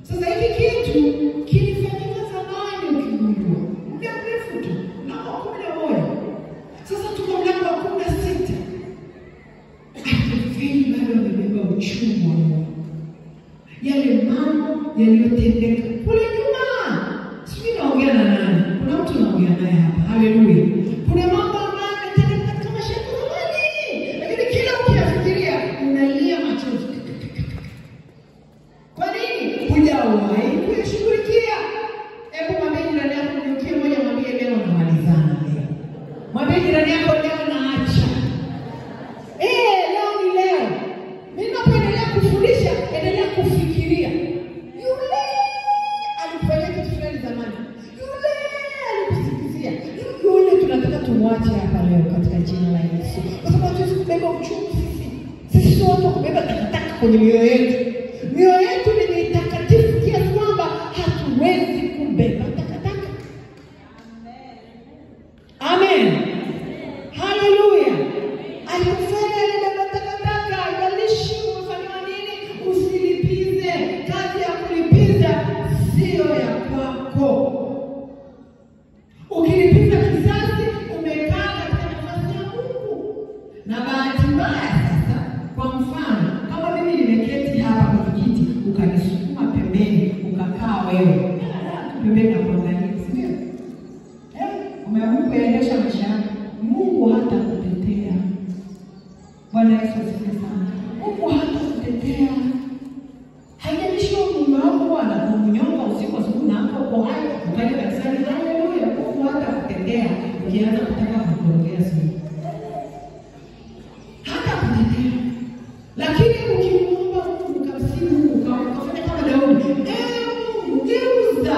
Sasa hiki kitu kilifanyika zamani, ukigundua muda mrefu tu, mlango wa 11. Sasa tuko mlango wa 16. Ahithofeli bado amebeba uchungu wa moyo, yale mambo yaliyotendeka kule nyuma. Sijui naongea na nani? Kuna mtu naongea naye hapa. Haleluya! Kuna mambo ambayo yametendeka katika maisha yako zamani, lakini kila ukiyafikiria unalia machozi. Kwa nini? Hujawahi kuyashughulikia. Hebu mwambie jirani yako, mgeukie moja, mwambie leo namalizana leo. Mwambie jirani yako leo naacha. Leo ni leo. Mimi ninapoendelea kufundisha, endelea kufikiria. Yule alikufanyia kitu fulani zamani. Yule alikusingizia. Yule tunataka tumwache hapa leo katika jina la Yesu. Kwa sababu hatuwezi kubeba uchungu sisi. Sisi sio watu wa kubeba takataka kwenye mioyo yetu. Mioyo yetu ni mitakatifu kiasi kwamba hatuwezi kubeba takataka. Amen. Haleluya. Alikufanya alibeba takataka, haijalishi umefanywa nini, usilipize. Kazi ya kulipiza sio ya kwako. Ukilipiza kisasi, umekaa katika nafasi ya Mungu. Na bahati mbaya sasa, kwa mfano, kama mimi nimeketi hapa kwenye kiti, ukanisukuma pembeni, ukakaa wewe pembeni na kuangalia, si ndio? Umeamua kuendesha maisha yako, Mungu hatakutetea. Bwana Yesu asifiwe sana. Mungu hatakutetea. Haijalishi mume wako anakunyonga usiku asubuhi na hapo uko hai, ukaja kanisani, haleluya, Mungu hatakutetea ukianza kutaka kukuongea sio. Hatakutetea. Lakini ukimuomba Mungu, ukamsihi Mungu, ukafanya kama Daudi, Mungu geuza,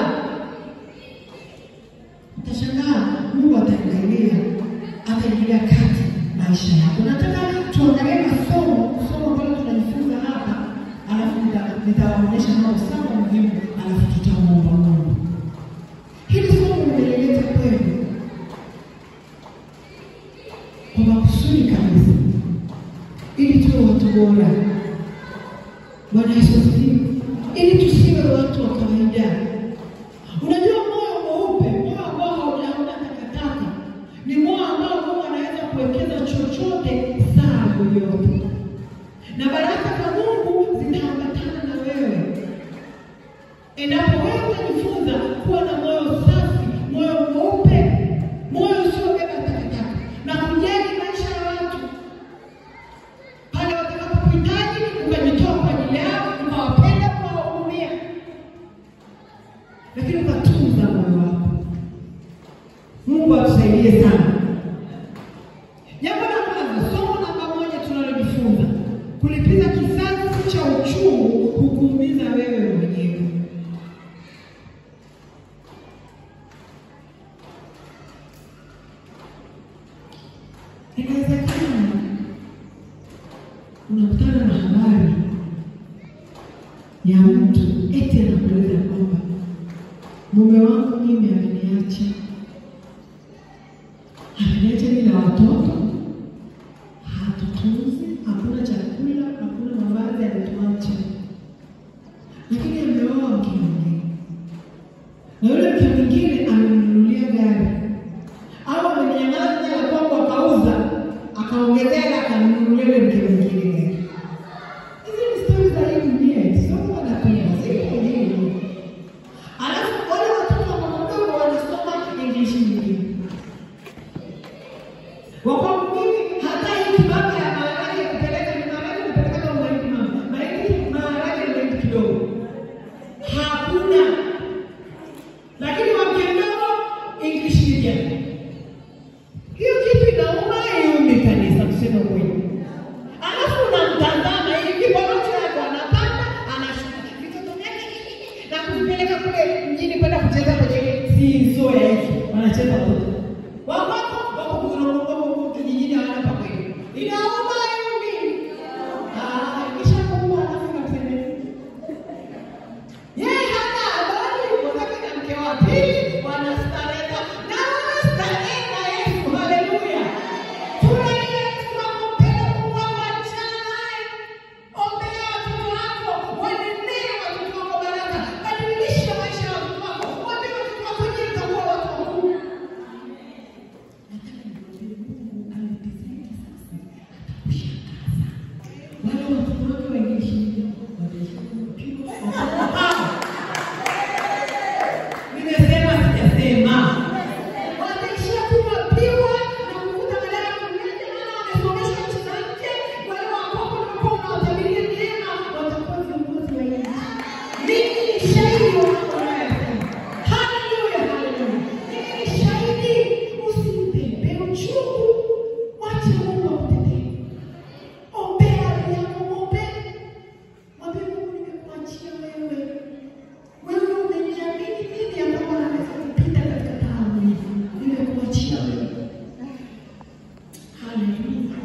utashangaa Mungu ataingilia kati maisha yako. Nataka tuangalie masomo, somo ambalo tunajifunza hapa, alafu nitawaonyesha mambo saba muhimu, alafu tutamuomba Mungu. Hili somo nimelileta kwenu kwa makusudi kabisa, ili tuwe watu bora. Bwana Yesu asifiwe. Ili tusiwe watu wa kawaida. Unajua moyo mweupe, moyo ambao hauna takataka, ni moyo ambao Mungu anaweza kuwekeza chochote saa yoyote, na baraka za Mungu zitaambatana na wewe endapo wewe utajifunza kuwa na moyo safi, moyo mweupe, moyo usiobeba takataka na kujali maisha ya watu. Pale watakapokuhitaji ukajitoa kwa ajili yao, ukawapenda, ukawahurumia, lakini ukatunza moyo wako. Mungu atusaidie sana. Jambo la kwanza, somo namba 1 tunalojifunza, kulipiza kisasi cha uchungu hukuumiza wewe mwenyewe. Inawezekana unakutana na habari ya mtu eti anakueleza kwamba mume wangu mimi ameniacha, ameniacha mimi na watoto, hatutunzi, hakuna chakula, hakuna mavazi, alituacha. Lakini ameoa mke mwingine, na yule mke mwingine amemnunulia gari, au amenyang'anya ya kwangu akauza, akaongezea na akamnunulia yule mke mwingine gari. Hizi ni stori za hii dunia, sio wanatunga, ziko kwenye hii dunia. Alafu wale watoto wa mama mdogo wanasoma English nyingine. Wakwangu mimi hata hii kibaka ya maharage kupeleka ni maharage kupeleka kama mahindi mama. Mahindi maharage ni mahindi kidogo. Hakuna. Lakini wa mke mdogo English medium. Hiyo kitu inauma iumi kanisa, tuseme ukweli. Alafu unamtazama hivi kwa macho yako, anapanda anashuka, vitoto vyake na kuvipeleka kule mjini kwenda kucheza kwenye seesaw ya hivi, wanacheza watoto. Wako wako kijijini hawana pa kwenda. Inauma hivi. Ah, kisha kuuma alafu unasema yeye hana habari, yuko zake na mke wa pili, wanastareka na wanastarehe na Yesu. Haleluya. Furahia Yesu akumpenda Mungu wako, achana naye. Ombea watoto wako, wanenee watoto wako baraka, badilisha maisha ya watoto wako, waambie watoto wako nyinyi mtakuwa watu wakuu. Nataka nikwambie Mungu alipizie kisasi, atakushangaza. Wale watoto wake wengine wataishia kupigwa. Nimesema sijasema. Wataishia kupigwa na kuvuta madawa ya kulevya, maana wamesomeshwa nchi za nje. Wale wakoko walikuwa wanawatabiria neema, watakuwa viongozi wa nchi. Mimi ni shahidi wa mambo ninayoyasema. Haleluya, haleluya. Mimi ni shahidi. Usibebe uchungu, mwache Mungu akutetee. Ombea adui yako, mwombee. Mwambie Mungu, nimekuachia wewe. Wewe umeniamini mimi ambapo naweza kupita katika taabu hii. Nimekuachia wewe. Haleluya.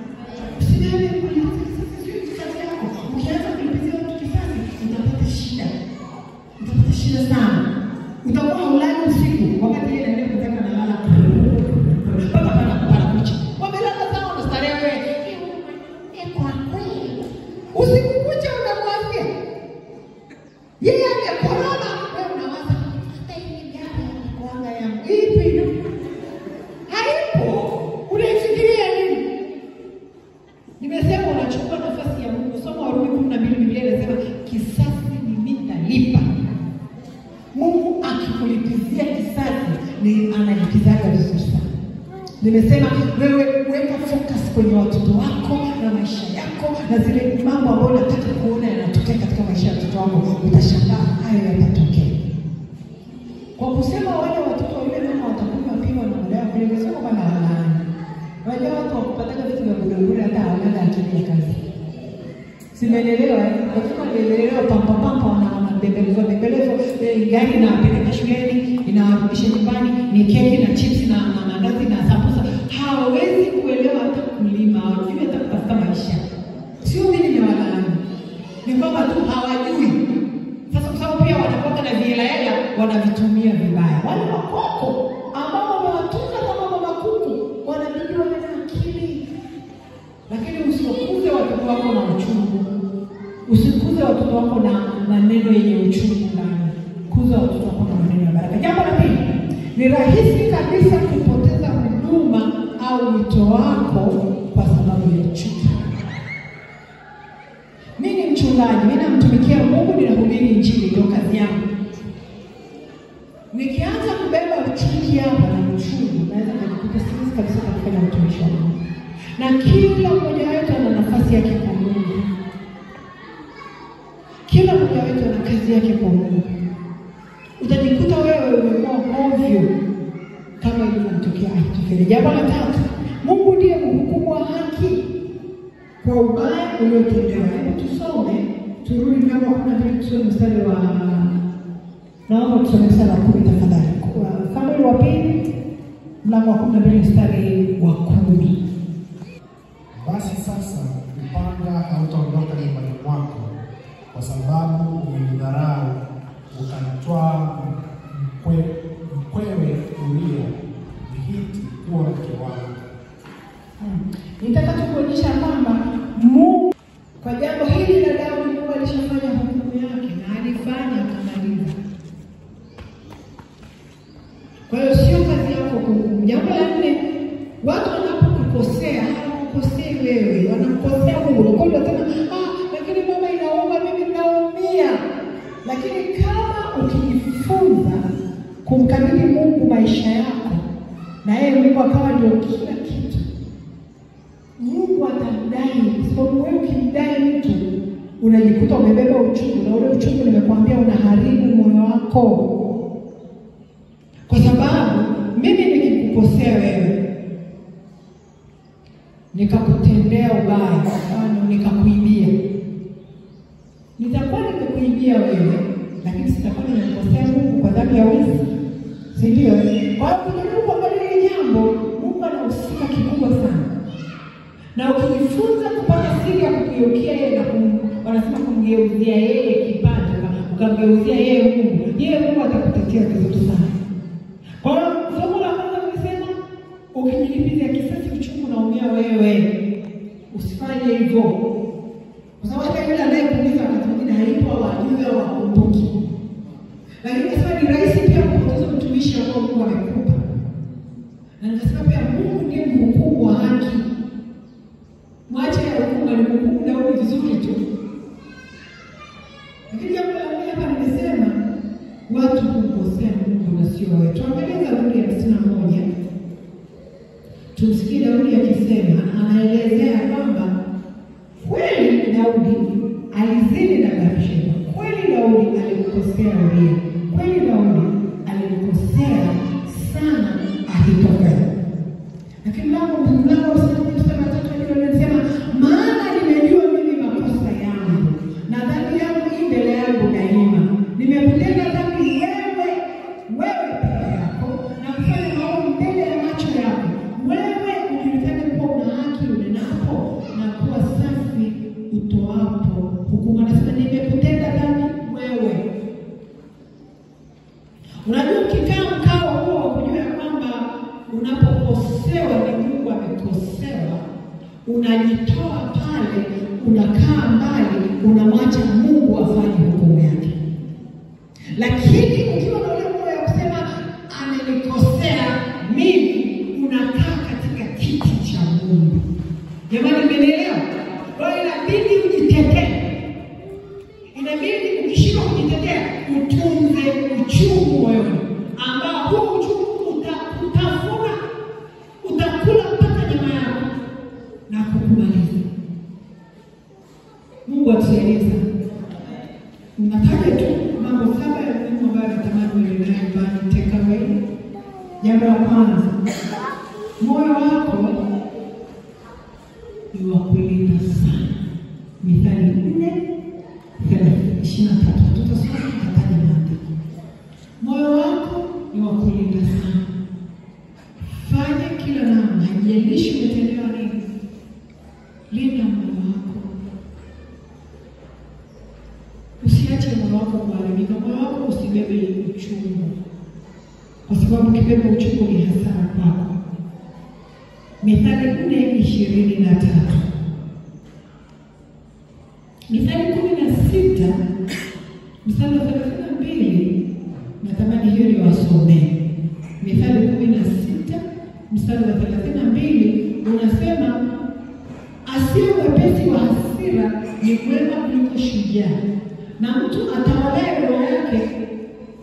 Usibebe kulipiza kisasi, sio kazi yako. Ukianza kulipizia watu kisasi, utapata shida. Utapata shida sana. Utakuwa haulali usiku wakati yeye anaenda kutaka analala. Mpaka panakucha. Wamelala sawa na starehe wewe. Kwa kweli. Usiku kucha unamwambia. Yeye amekoroma, wewe unawaza hata hii gari ilikuwanga yangu. Ipi? Haipo. Unaifikiria nini? Nimesema unachukua nafasi ya Mungu. Soma Warumi 12, Biblia inasema kisasi ni nitalipa. Mungu akikulipizia kisasi ni analipizaga vizuri sana. Nimesema wewe weka focus kwenye watoto wako na maisha yako na zile mambo ambayo unataka kuona yanatokea katika maisha ya watoto wako, utashangaa hayo yatatokea. Kwa kusema wale watoto wa yule mama watakunywa piwa na madawa ya kulevya, sio kwamba nawalaani. Wajua watu wakupataga vitu vya bure bure hata hawana akili ya kazi. Simeelewa eh? Watoto wamelelewa pampa pampa, wanabembelezwa bembelezwa, gari inawapeleka shuleni, inawarudisha nyumbani, ni keki na chips na mandazi na sambusa. Hawawezi kuelewa hata kulima, hawajui hata kutafuta maisha. Sio mimi nimewalaani, ni kwamba tu hawajui. Sasa kwa sababu pia wanakuwa na vihela hela, wanavitumia vibaya. Wale wakoko ambao wamewatunza kama mama kuku, wanabidi wawe na akili. Lakini usiwakuze watoto wako na uchungu. Usikuze watoto wako na maneno yenye uchungu ndani. Kuza watoto wako na maneno ya baraka. Jambo la pili, ni rahisi kabisa kupoteza huduma au wito wako kwa sababu ya chuki. Mimi ni mchungaji, mimi namtumikia Mungu, ninahubiri Injili, ndio kazi yangu. Nikianza kubeba chuki hapa na uchungu, naweza kujikuta siwezi kabisa kufanya utumishi wa Mungu. Na kila mmoja wetu ana nafasi yake kwa Mungu. Kila mmoja wetu ana kazi yake kwa Mungu. Utajikuta wewe umekuwa ovyo kama ilivyomtokea Ahithofeli. Jambo la tatu, Mungu ndiye mhukumu wa haki kwa ubaya uliotendewa. Hebu tusome, turudi mlango wa 12, tusome mstari wa, naomba tusome mstari wa 10 tafadhali. Samueli wa pili mlango wa 12 mstari wa 10. Basi sasa upanga hautaondoka nyumbani mwako, kwa sababu umenidharau ukamtwaa mkwewe Uria Mhiti kuwa mke wangu. Nitaka tu kuonyesha kwamba Mungu kwa jambo hili la Daudi, Mungu alishafanya hukumu yake na alifanya akamaliza. Kwa hiyo sio kazi yako kuhukumu. Jambo la nne, watu wanapokukosea hawakukosei wewe, wanamkosea Mungu. Ndio unasema lakini mama inauma, mimi naumia. Lakini kama ukijifunza kumkabidhi Mungu maisha yako na yeye Mungu akawa ndio kila kitu, Mungu atamdai. Kwa sababu wewe ukimdai mtu unajikuta umebeba uchungu, na ule uchungu nimekuambia unaharibu moyo wako. Kwa sababu mimi nikikukosea wewe, nikakutendea ubaya, mfano nikakuibia, nitakuwa nimekuibia wewe, lakini sitakuwa nimekosea Mungu kwa dhambi ya wizi, si ndio? Kwa hiyo kujaribu kuangalia hili jambo, kikubwa sana. Na ukijifunza kupata siri ya kugeukia yeye na wanasema kumgeuzia yeye kipato, ukamgeuzia yeye Mungu, yeye Mungu atakutetea vizuri sana. Kwa hiyo somo la kwanza nilisema ukijilipizia kisasi uchungu unaumia wewe. Usifanye hivyo. Kwa sababu hata yule anayekuuliza wakati mwingine hayupo au hajui au hakumbuki. Lakini nasema ni rahisi pia kupoteza mtumishi ambao Mungu amekupa. Na nikasema pia Mungu ndiye mhukumu wa haki. Mwache ya hukumu, alimhukumu Daudi vizuri tu. Lakini jambo la pili hapa nimesema watu kumkosea Mungu na sio wewe. Tuangalie Zaburi ya 51. Tumsikie Daudi akisema, anaelezea kwamba kweli Daudi alizini na Bathsheba. Kweli Daudi alimkosea Uria. Kweli Daudi alimkosea sana Ahithofeli. Lakini mlango mstari wa 3 anasema, maana nimejua mimi makosa yangu na dhambi yangu ii mbele yangu daima. Nimekutenda dhambi wewe peke yako na kufanya maovu mbele ya macho yako. Wewe ujulikane kuwa una haki unenapo na kuwa safi utoapo hukumu. Anasema nimekutenda dhambi wewe. Unajua ukikaa mkao huo kujua kwamba unapokosewa ni Mungu amekosewa, unajitoa pale, unakaa mbali, unamwacha Mungu afanye hukumu yake. Lakini ukiwa na ule moyo wa kusema amenikosea mimi, unakaa katika kiti cha Mungu. Jamani, mmenielewa? Kwa hiyo inabidi ujitetee. Inabidi ukishindwa kujitetea utunze uchungu moyoni, ambao huu uchungu utakutafuna, utakula mpaka nyama yako na kukumaliza. Mungu atusaidie sana. Nataja tu mambo 7 ya muhimu ambayo natamani uende nayo nyumbani, take away. Jambo la kwanza, moyo wako ni wa kulinda sana. Mithali 4:23. Tutasoma, tutataja maandiko. Moyo wako ni wa kulinda sana. Fanya kila namna, haijalishi umetendewa nini. Linda moyo wako. Usiache moyo wako kuharibika. Moyo wako usibebe uchungu, kwa sababu ukibeba uchungu ni hasara kwako. Mithali 4:23. Mithali 16 mstari wa 32, natamani hiyo niwasomee. Mithali 16 mstari wa 32 unasema, asiye mwepesi wa hasira ni mwema kuliko shujaa, na mtu atawalaye roho yake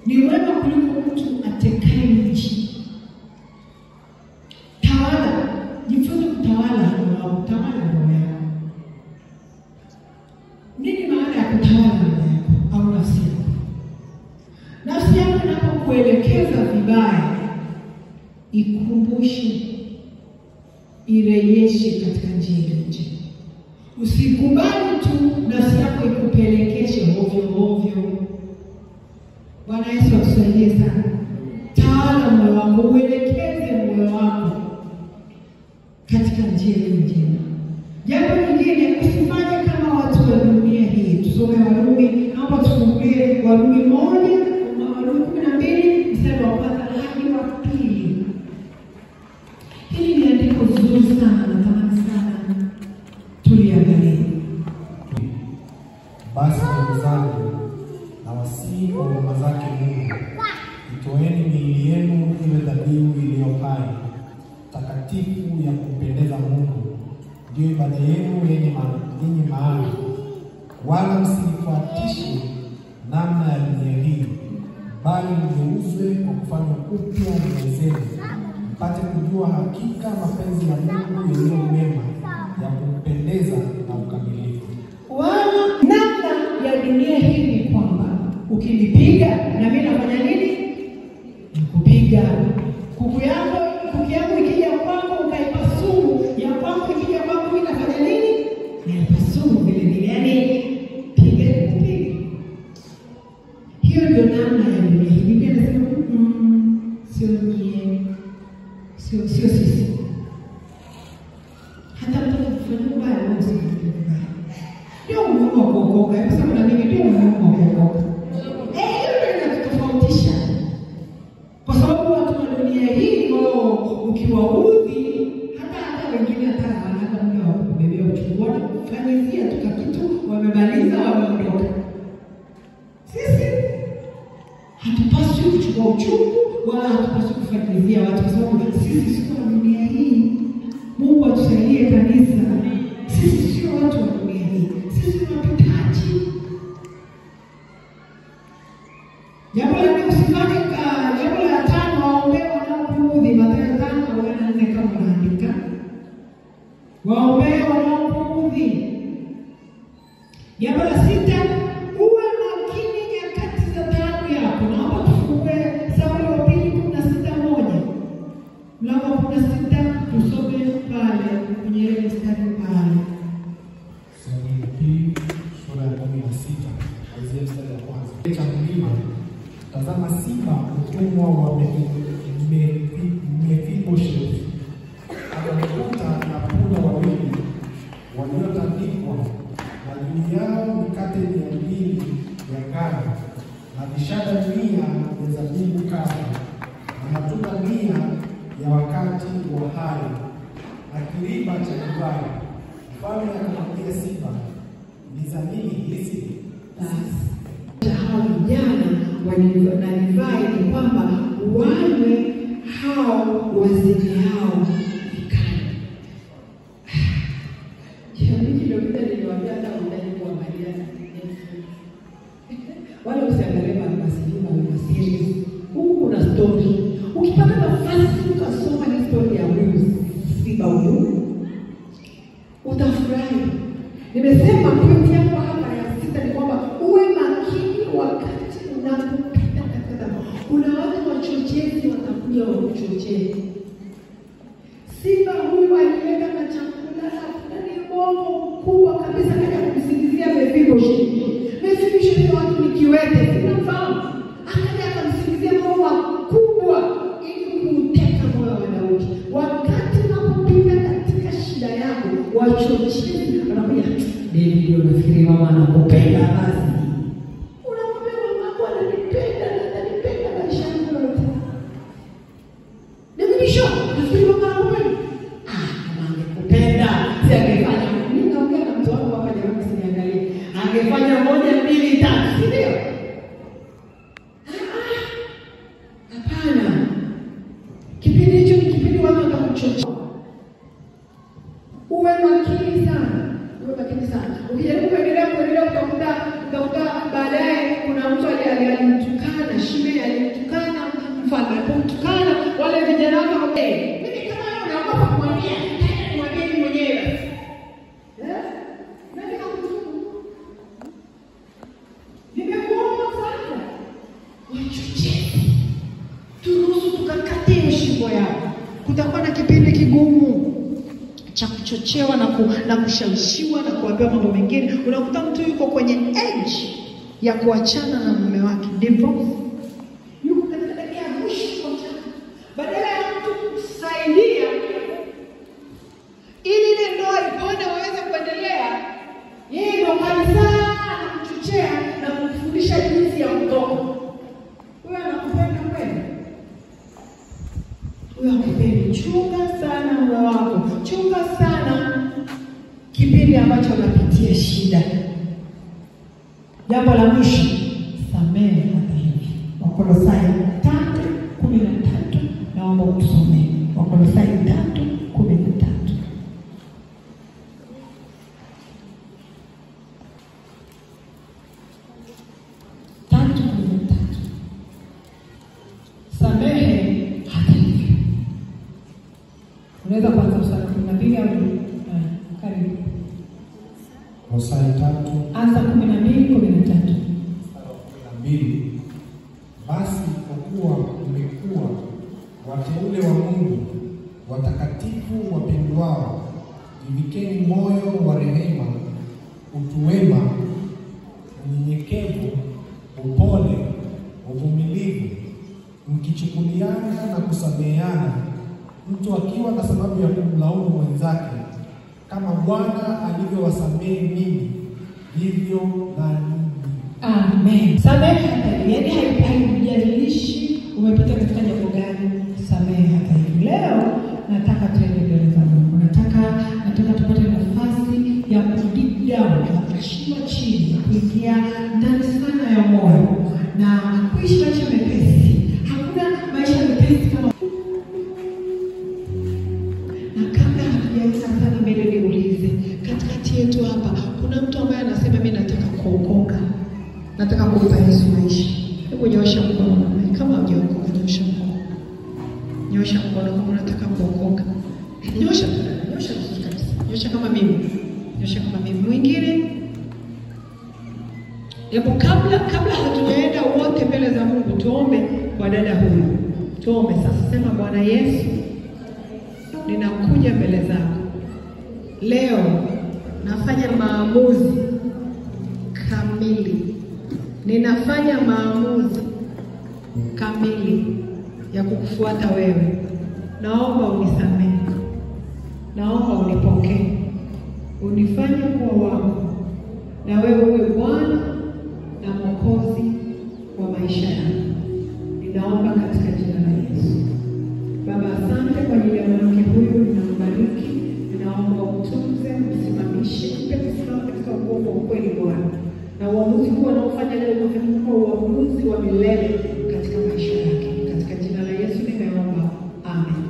ni mwema kuliko mtu atekaye nchi. Tawala, jifunze kutawala roho yako, tawala roho yako. Nini maana ya kutawala roho yako au nafsi yako? Nafsi yako inapokuelekeza vibaya, ikumbushe, irejeshe katika njia iliyo njema. Usikubali tu nafsi yako ikupelekeshe ovyo ovyo. Bwana Yesu atusaidie sana. Tawala moyo wako, uelekeze moyo wako katika njia iliyo njema. Jambo lingine, usifanye kama watu wa dunia hii. Tusome Warumi, naomba tufungulie Warumi 1, Warumi 12 mstari wa kwanza hadi wa 2. Hili ni andiko zuri sana, natamani sana tuliangalie. Basi ndugu zangu, nawasihi kwa huruma zake Mungu, itoeni miili yenu iwe dhabihu iliyo hai, takatifu ya kumpendeza Mungu, ndiyo ibada yenu yenye maana. Wala msifuatishe namna ya dunia hii, bali mgeuzwe kwa kufanywa upya nia zenu, mpate kujua hakika mapenzi ya Mungu yaliyo mema, ya kumpendeza na ukamilifu. Wala namna ya dunia hii ni kwamba ukinipiga na mimi nafanya nini? Nikupiga. Kuku yangu ikija kwangu ukaipa sumu, ya kwangu ikija kwangu mimi nafanya nini? Naipa sumu vile vile. Yaani piga nikupiga. Hiyo ndio namna ya dunia hii. Biblia inasema sio nyie, sio sisi. mtu akikufanyia ubaya, wewe usimfanyie ubaya. Ndio umuhimu wa kuokoka. Hebu sema na mimi, ndio umuhimu wa kuokoka. Hiyo ndio inatutofautisha. Kwa sababu watu wa dunia hii wao ukiwaudhi, hata wengine hata hawana muda wa kubebea uchungu, wanakufanyizia tu kitu, wamemaliza, wameondoka. Sisi hatupaswi kuchukua uchungu wala hatupaswi kufanyizia watu, kwa sababu sisi sio wa dunia hii. Mungu atusaidie kanisa. Sisi sio watu wa dunia hii, sisi ni wapitaji. Jambo la nne, usifanye. Jambo la tano, waombee wanaokuudhi. Mathayo 5:44 kama unaandika. Waombee wanaokuudhi. Jambo la sita, uwe makini nyakati za taabu yako. Naomba tufungue Samueli wa pili 16:1. Mlango wa 16 tusome pale kwenye ile mstari pale. Samueli wa pili sura ya 16 kuanzia mstari wa kwanza. Cha mlima, tazama simba mtumwa wa Mefiboshethi akamkuta na punda wawili waliotandikwa, na juu yao mikate 200 ya ngano na vishada 100 vya zabibu kavu na matunda 100 ya wakati wa hari na kiriba cha divai. Mfalme akamwambia Siba, ni za nini hizi? Basi hao vijana na divai ni kwamba wanywe hao waziniao vikali. Wiki iliyopita niliwaambia hata unahitaji kuangalia Netflix. Wala usiangalie ma series. Huku kuna story. Ukipata nafasi ukasoma hii story ya huyu Siba huyu, utafurahi. Nimesema pointi yangu hapa ya sita ni kwamba uwe makini wakati unapopita katika dhambi. Kuna watu wachochezi watakuja wakuchochee. Simba huyu alienda na chakula na ni mwongo mkubwa kabisa, kaja kumsingizia Mefiboshethi. Mefiboshethi watu ni kiwete, sinamfahamu. Akaja akamsingizia mambo makubwa ili kuuteka moyo wa Daudi. Wakati unapopita katika shida yako, wachochezi wanakuja, David, unafikiri mama anakupenda? Basi unamwambia mama ananipenda na atanipenda maisha yangu yote. David, nafikiri mama anakupenda. Kama angekupenda si angefanya. Mimi naongea na mtu wangu hapa, jamani, msiniangalie. Angefanya 1, 2, 3, si ndio? Hapana. Kipindi hicho ni kipindi watu watakuchochea. Uwe makini sana. Uwe makini sana. Ukijaribu kuendelea utakuta baadaye kuna mtu alimtukana Shimei, alimtukana mfalme. Alipomtukana wale vijana wake wakamwambia, mimi kama wewe unaogopa kumwambia, nitaenda nimwambie mimi mwenyewe. Nani kakutubu? Nimekuomba msaada. Wachochezi. Turuhusu tukakate shingo yao. Kutakuwa na kipindi kigumu cha kuchochewa na kushawishiwa na kuambiwa mambo mengine. Unakuta mtu yuko kwenye edge ya kuachana na mume wake, divorce. Yuko katika dakika ya mwisho kuachana. Badala ya mtu kusaidia ili ile ndoa ipone waweze kuendelea, yeye ndio kabisa anakuchochea na kukufundisha jinsi ya kutoka. Huyo anakupenda kweli? Huyo hakupendi. Chunga sana mume wako. Chunga sana kipindi ambacho unapitia shida. Jambo la mwisho, samehe hata hivi. Wakolosai 3:13, naomba utusomee. Wakolosai 3:13. Samehe hata hivi. Unaweza kuanza mstari 12 au karibu. Kolosai 3 anza 12:13. Mstari wa 12. Basi kwa kuwa mmekuwa wateule wa Mungu, watakatifu wapendwao, jivikeni moyo wa rehema, utu wema, unyenyekevu, upole, uvumilivu, mkichukuliana na kusameheana, mtu akiwa na sababu ya kumlaumu mwenzake, Kama Bwana alivyowasamehe ninyi, vivyo na ninyi. Amen. Samehe hata hivyo. Yaani haijalishi umepita katika jambo gani, samehe hata hivyo. Leo nataka tuende mbele za Mungu. Nataka tupate nafasi ya kudig down, ya kuchimba chini, ya kuingia ndani sana ya moyo na kuishi maisha mepesi. Hakuna maisha mepesi kama. Na kabla hatujaenda sana mbele, niulize, katikati yetu hapa kuna mtu ambaye anasema mimi nataka kuokoka, nataka kumpa Yesu maisha? Hebu nyoosha mkono. Kama hujaokoka, nyoosha mkono. Nyoosha mkono kama unataka kuokoka. Nyoosha, nyoosha vizuri kabisa. Nyoosha kama mimi. Nyoosha kama mimi. Mwingine? Hebu kabla hatujaenda wote mbele za Mungu, tuombe kwa dada huyu. Tuombe sasa. Sema, Bwana Yesu, ninakuja mbele zako. Leo nafanya maamuzi kamili. Ninafanya maamuzi kamili ya kukufuata wewe. Naomba unisamehe. Naomba unipokee. Unifanye kuwa wako. Na wewe uwe Bwana na Mwokozi wa maisha yangu. Ninaomba katika jina la Yesu. Baba, asante kwa ajili ya mwanamke huyu, ninambariki. Ninaomba umtunze, umsimamishe, mpe kusimama katika uongo wa kweli Bwana. Na uamuzi huu anaofanya leo ukafanye kuwa uamuzi wa milele katika maisha yake. Katika jina la Yesu nimeomba. Amen.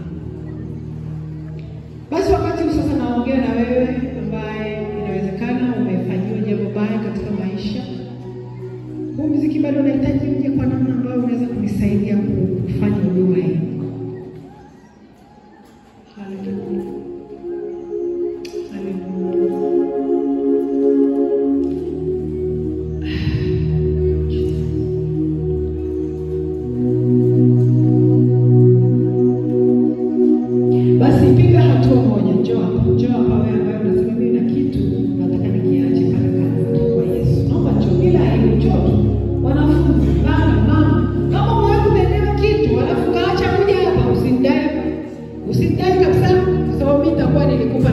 Basi wakati huu sasa naongea na wewe ambaye inawezekana umefanyiwa jambo baya katika maisha. Huu muziki bado unahitaji uje kwa namna ambayo unaweza kunisaidia kufanya huduma hii. Haleluya. Haleluya. Basi piga hatua moja, njoo hapa. Njoo hapa wewe ambaye unasema mimi na kitu nataka nikiache pale kanisani kwa Yesu. Naomba njoo bila aibu, njoo tu. Wanafunzi, baba, mama, kama umewahi kutendewa kitu alafu kaacha kuja hapa, usinidai. Usinidai kabisa kwa sababu mimi nitakuwa nilikupa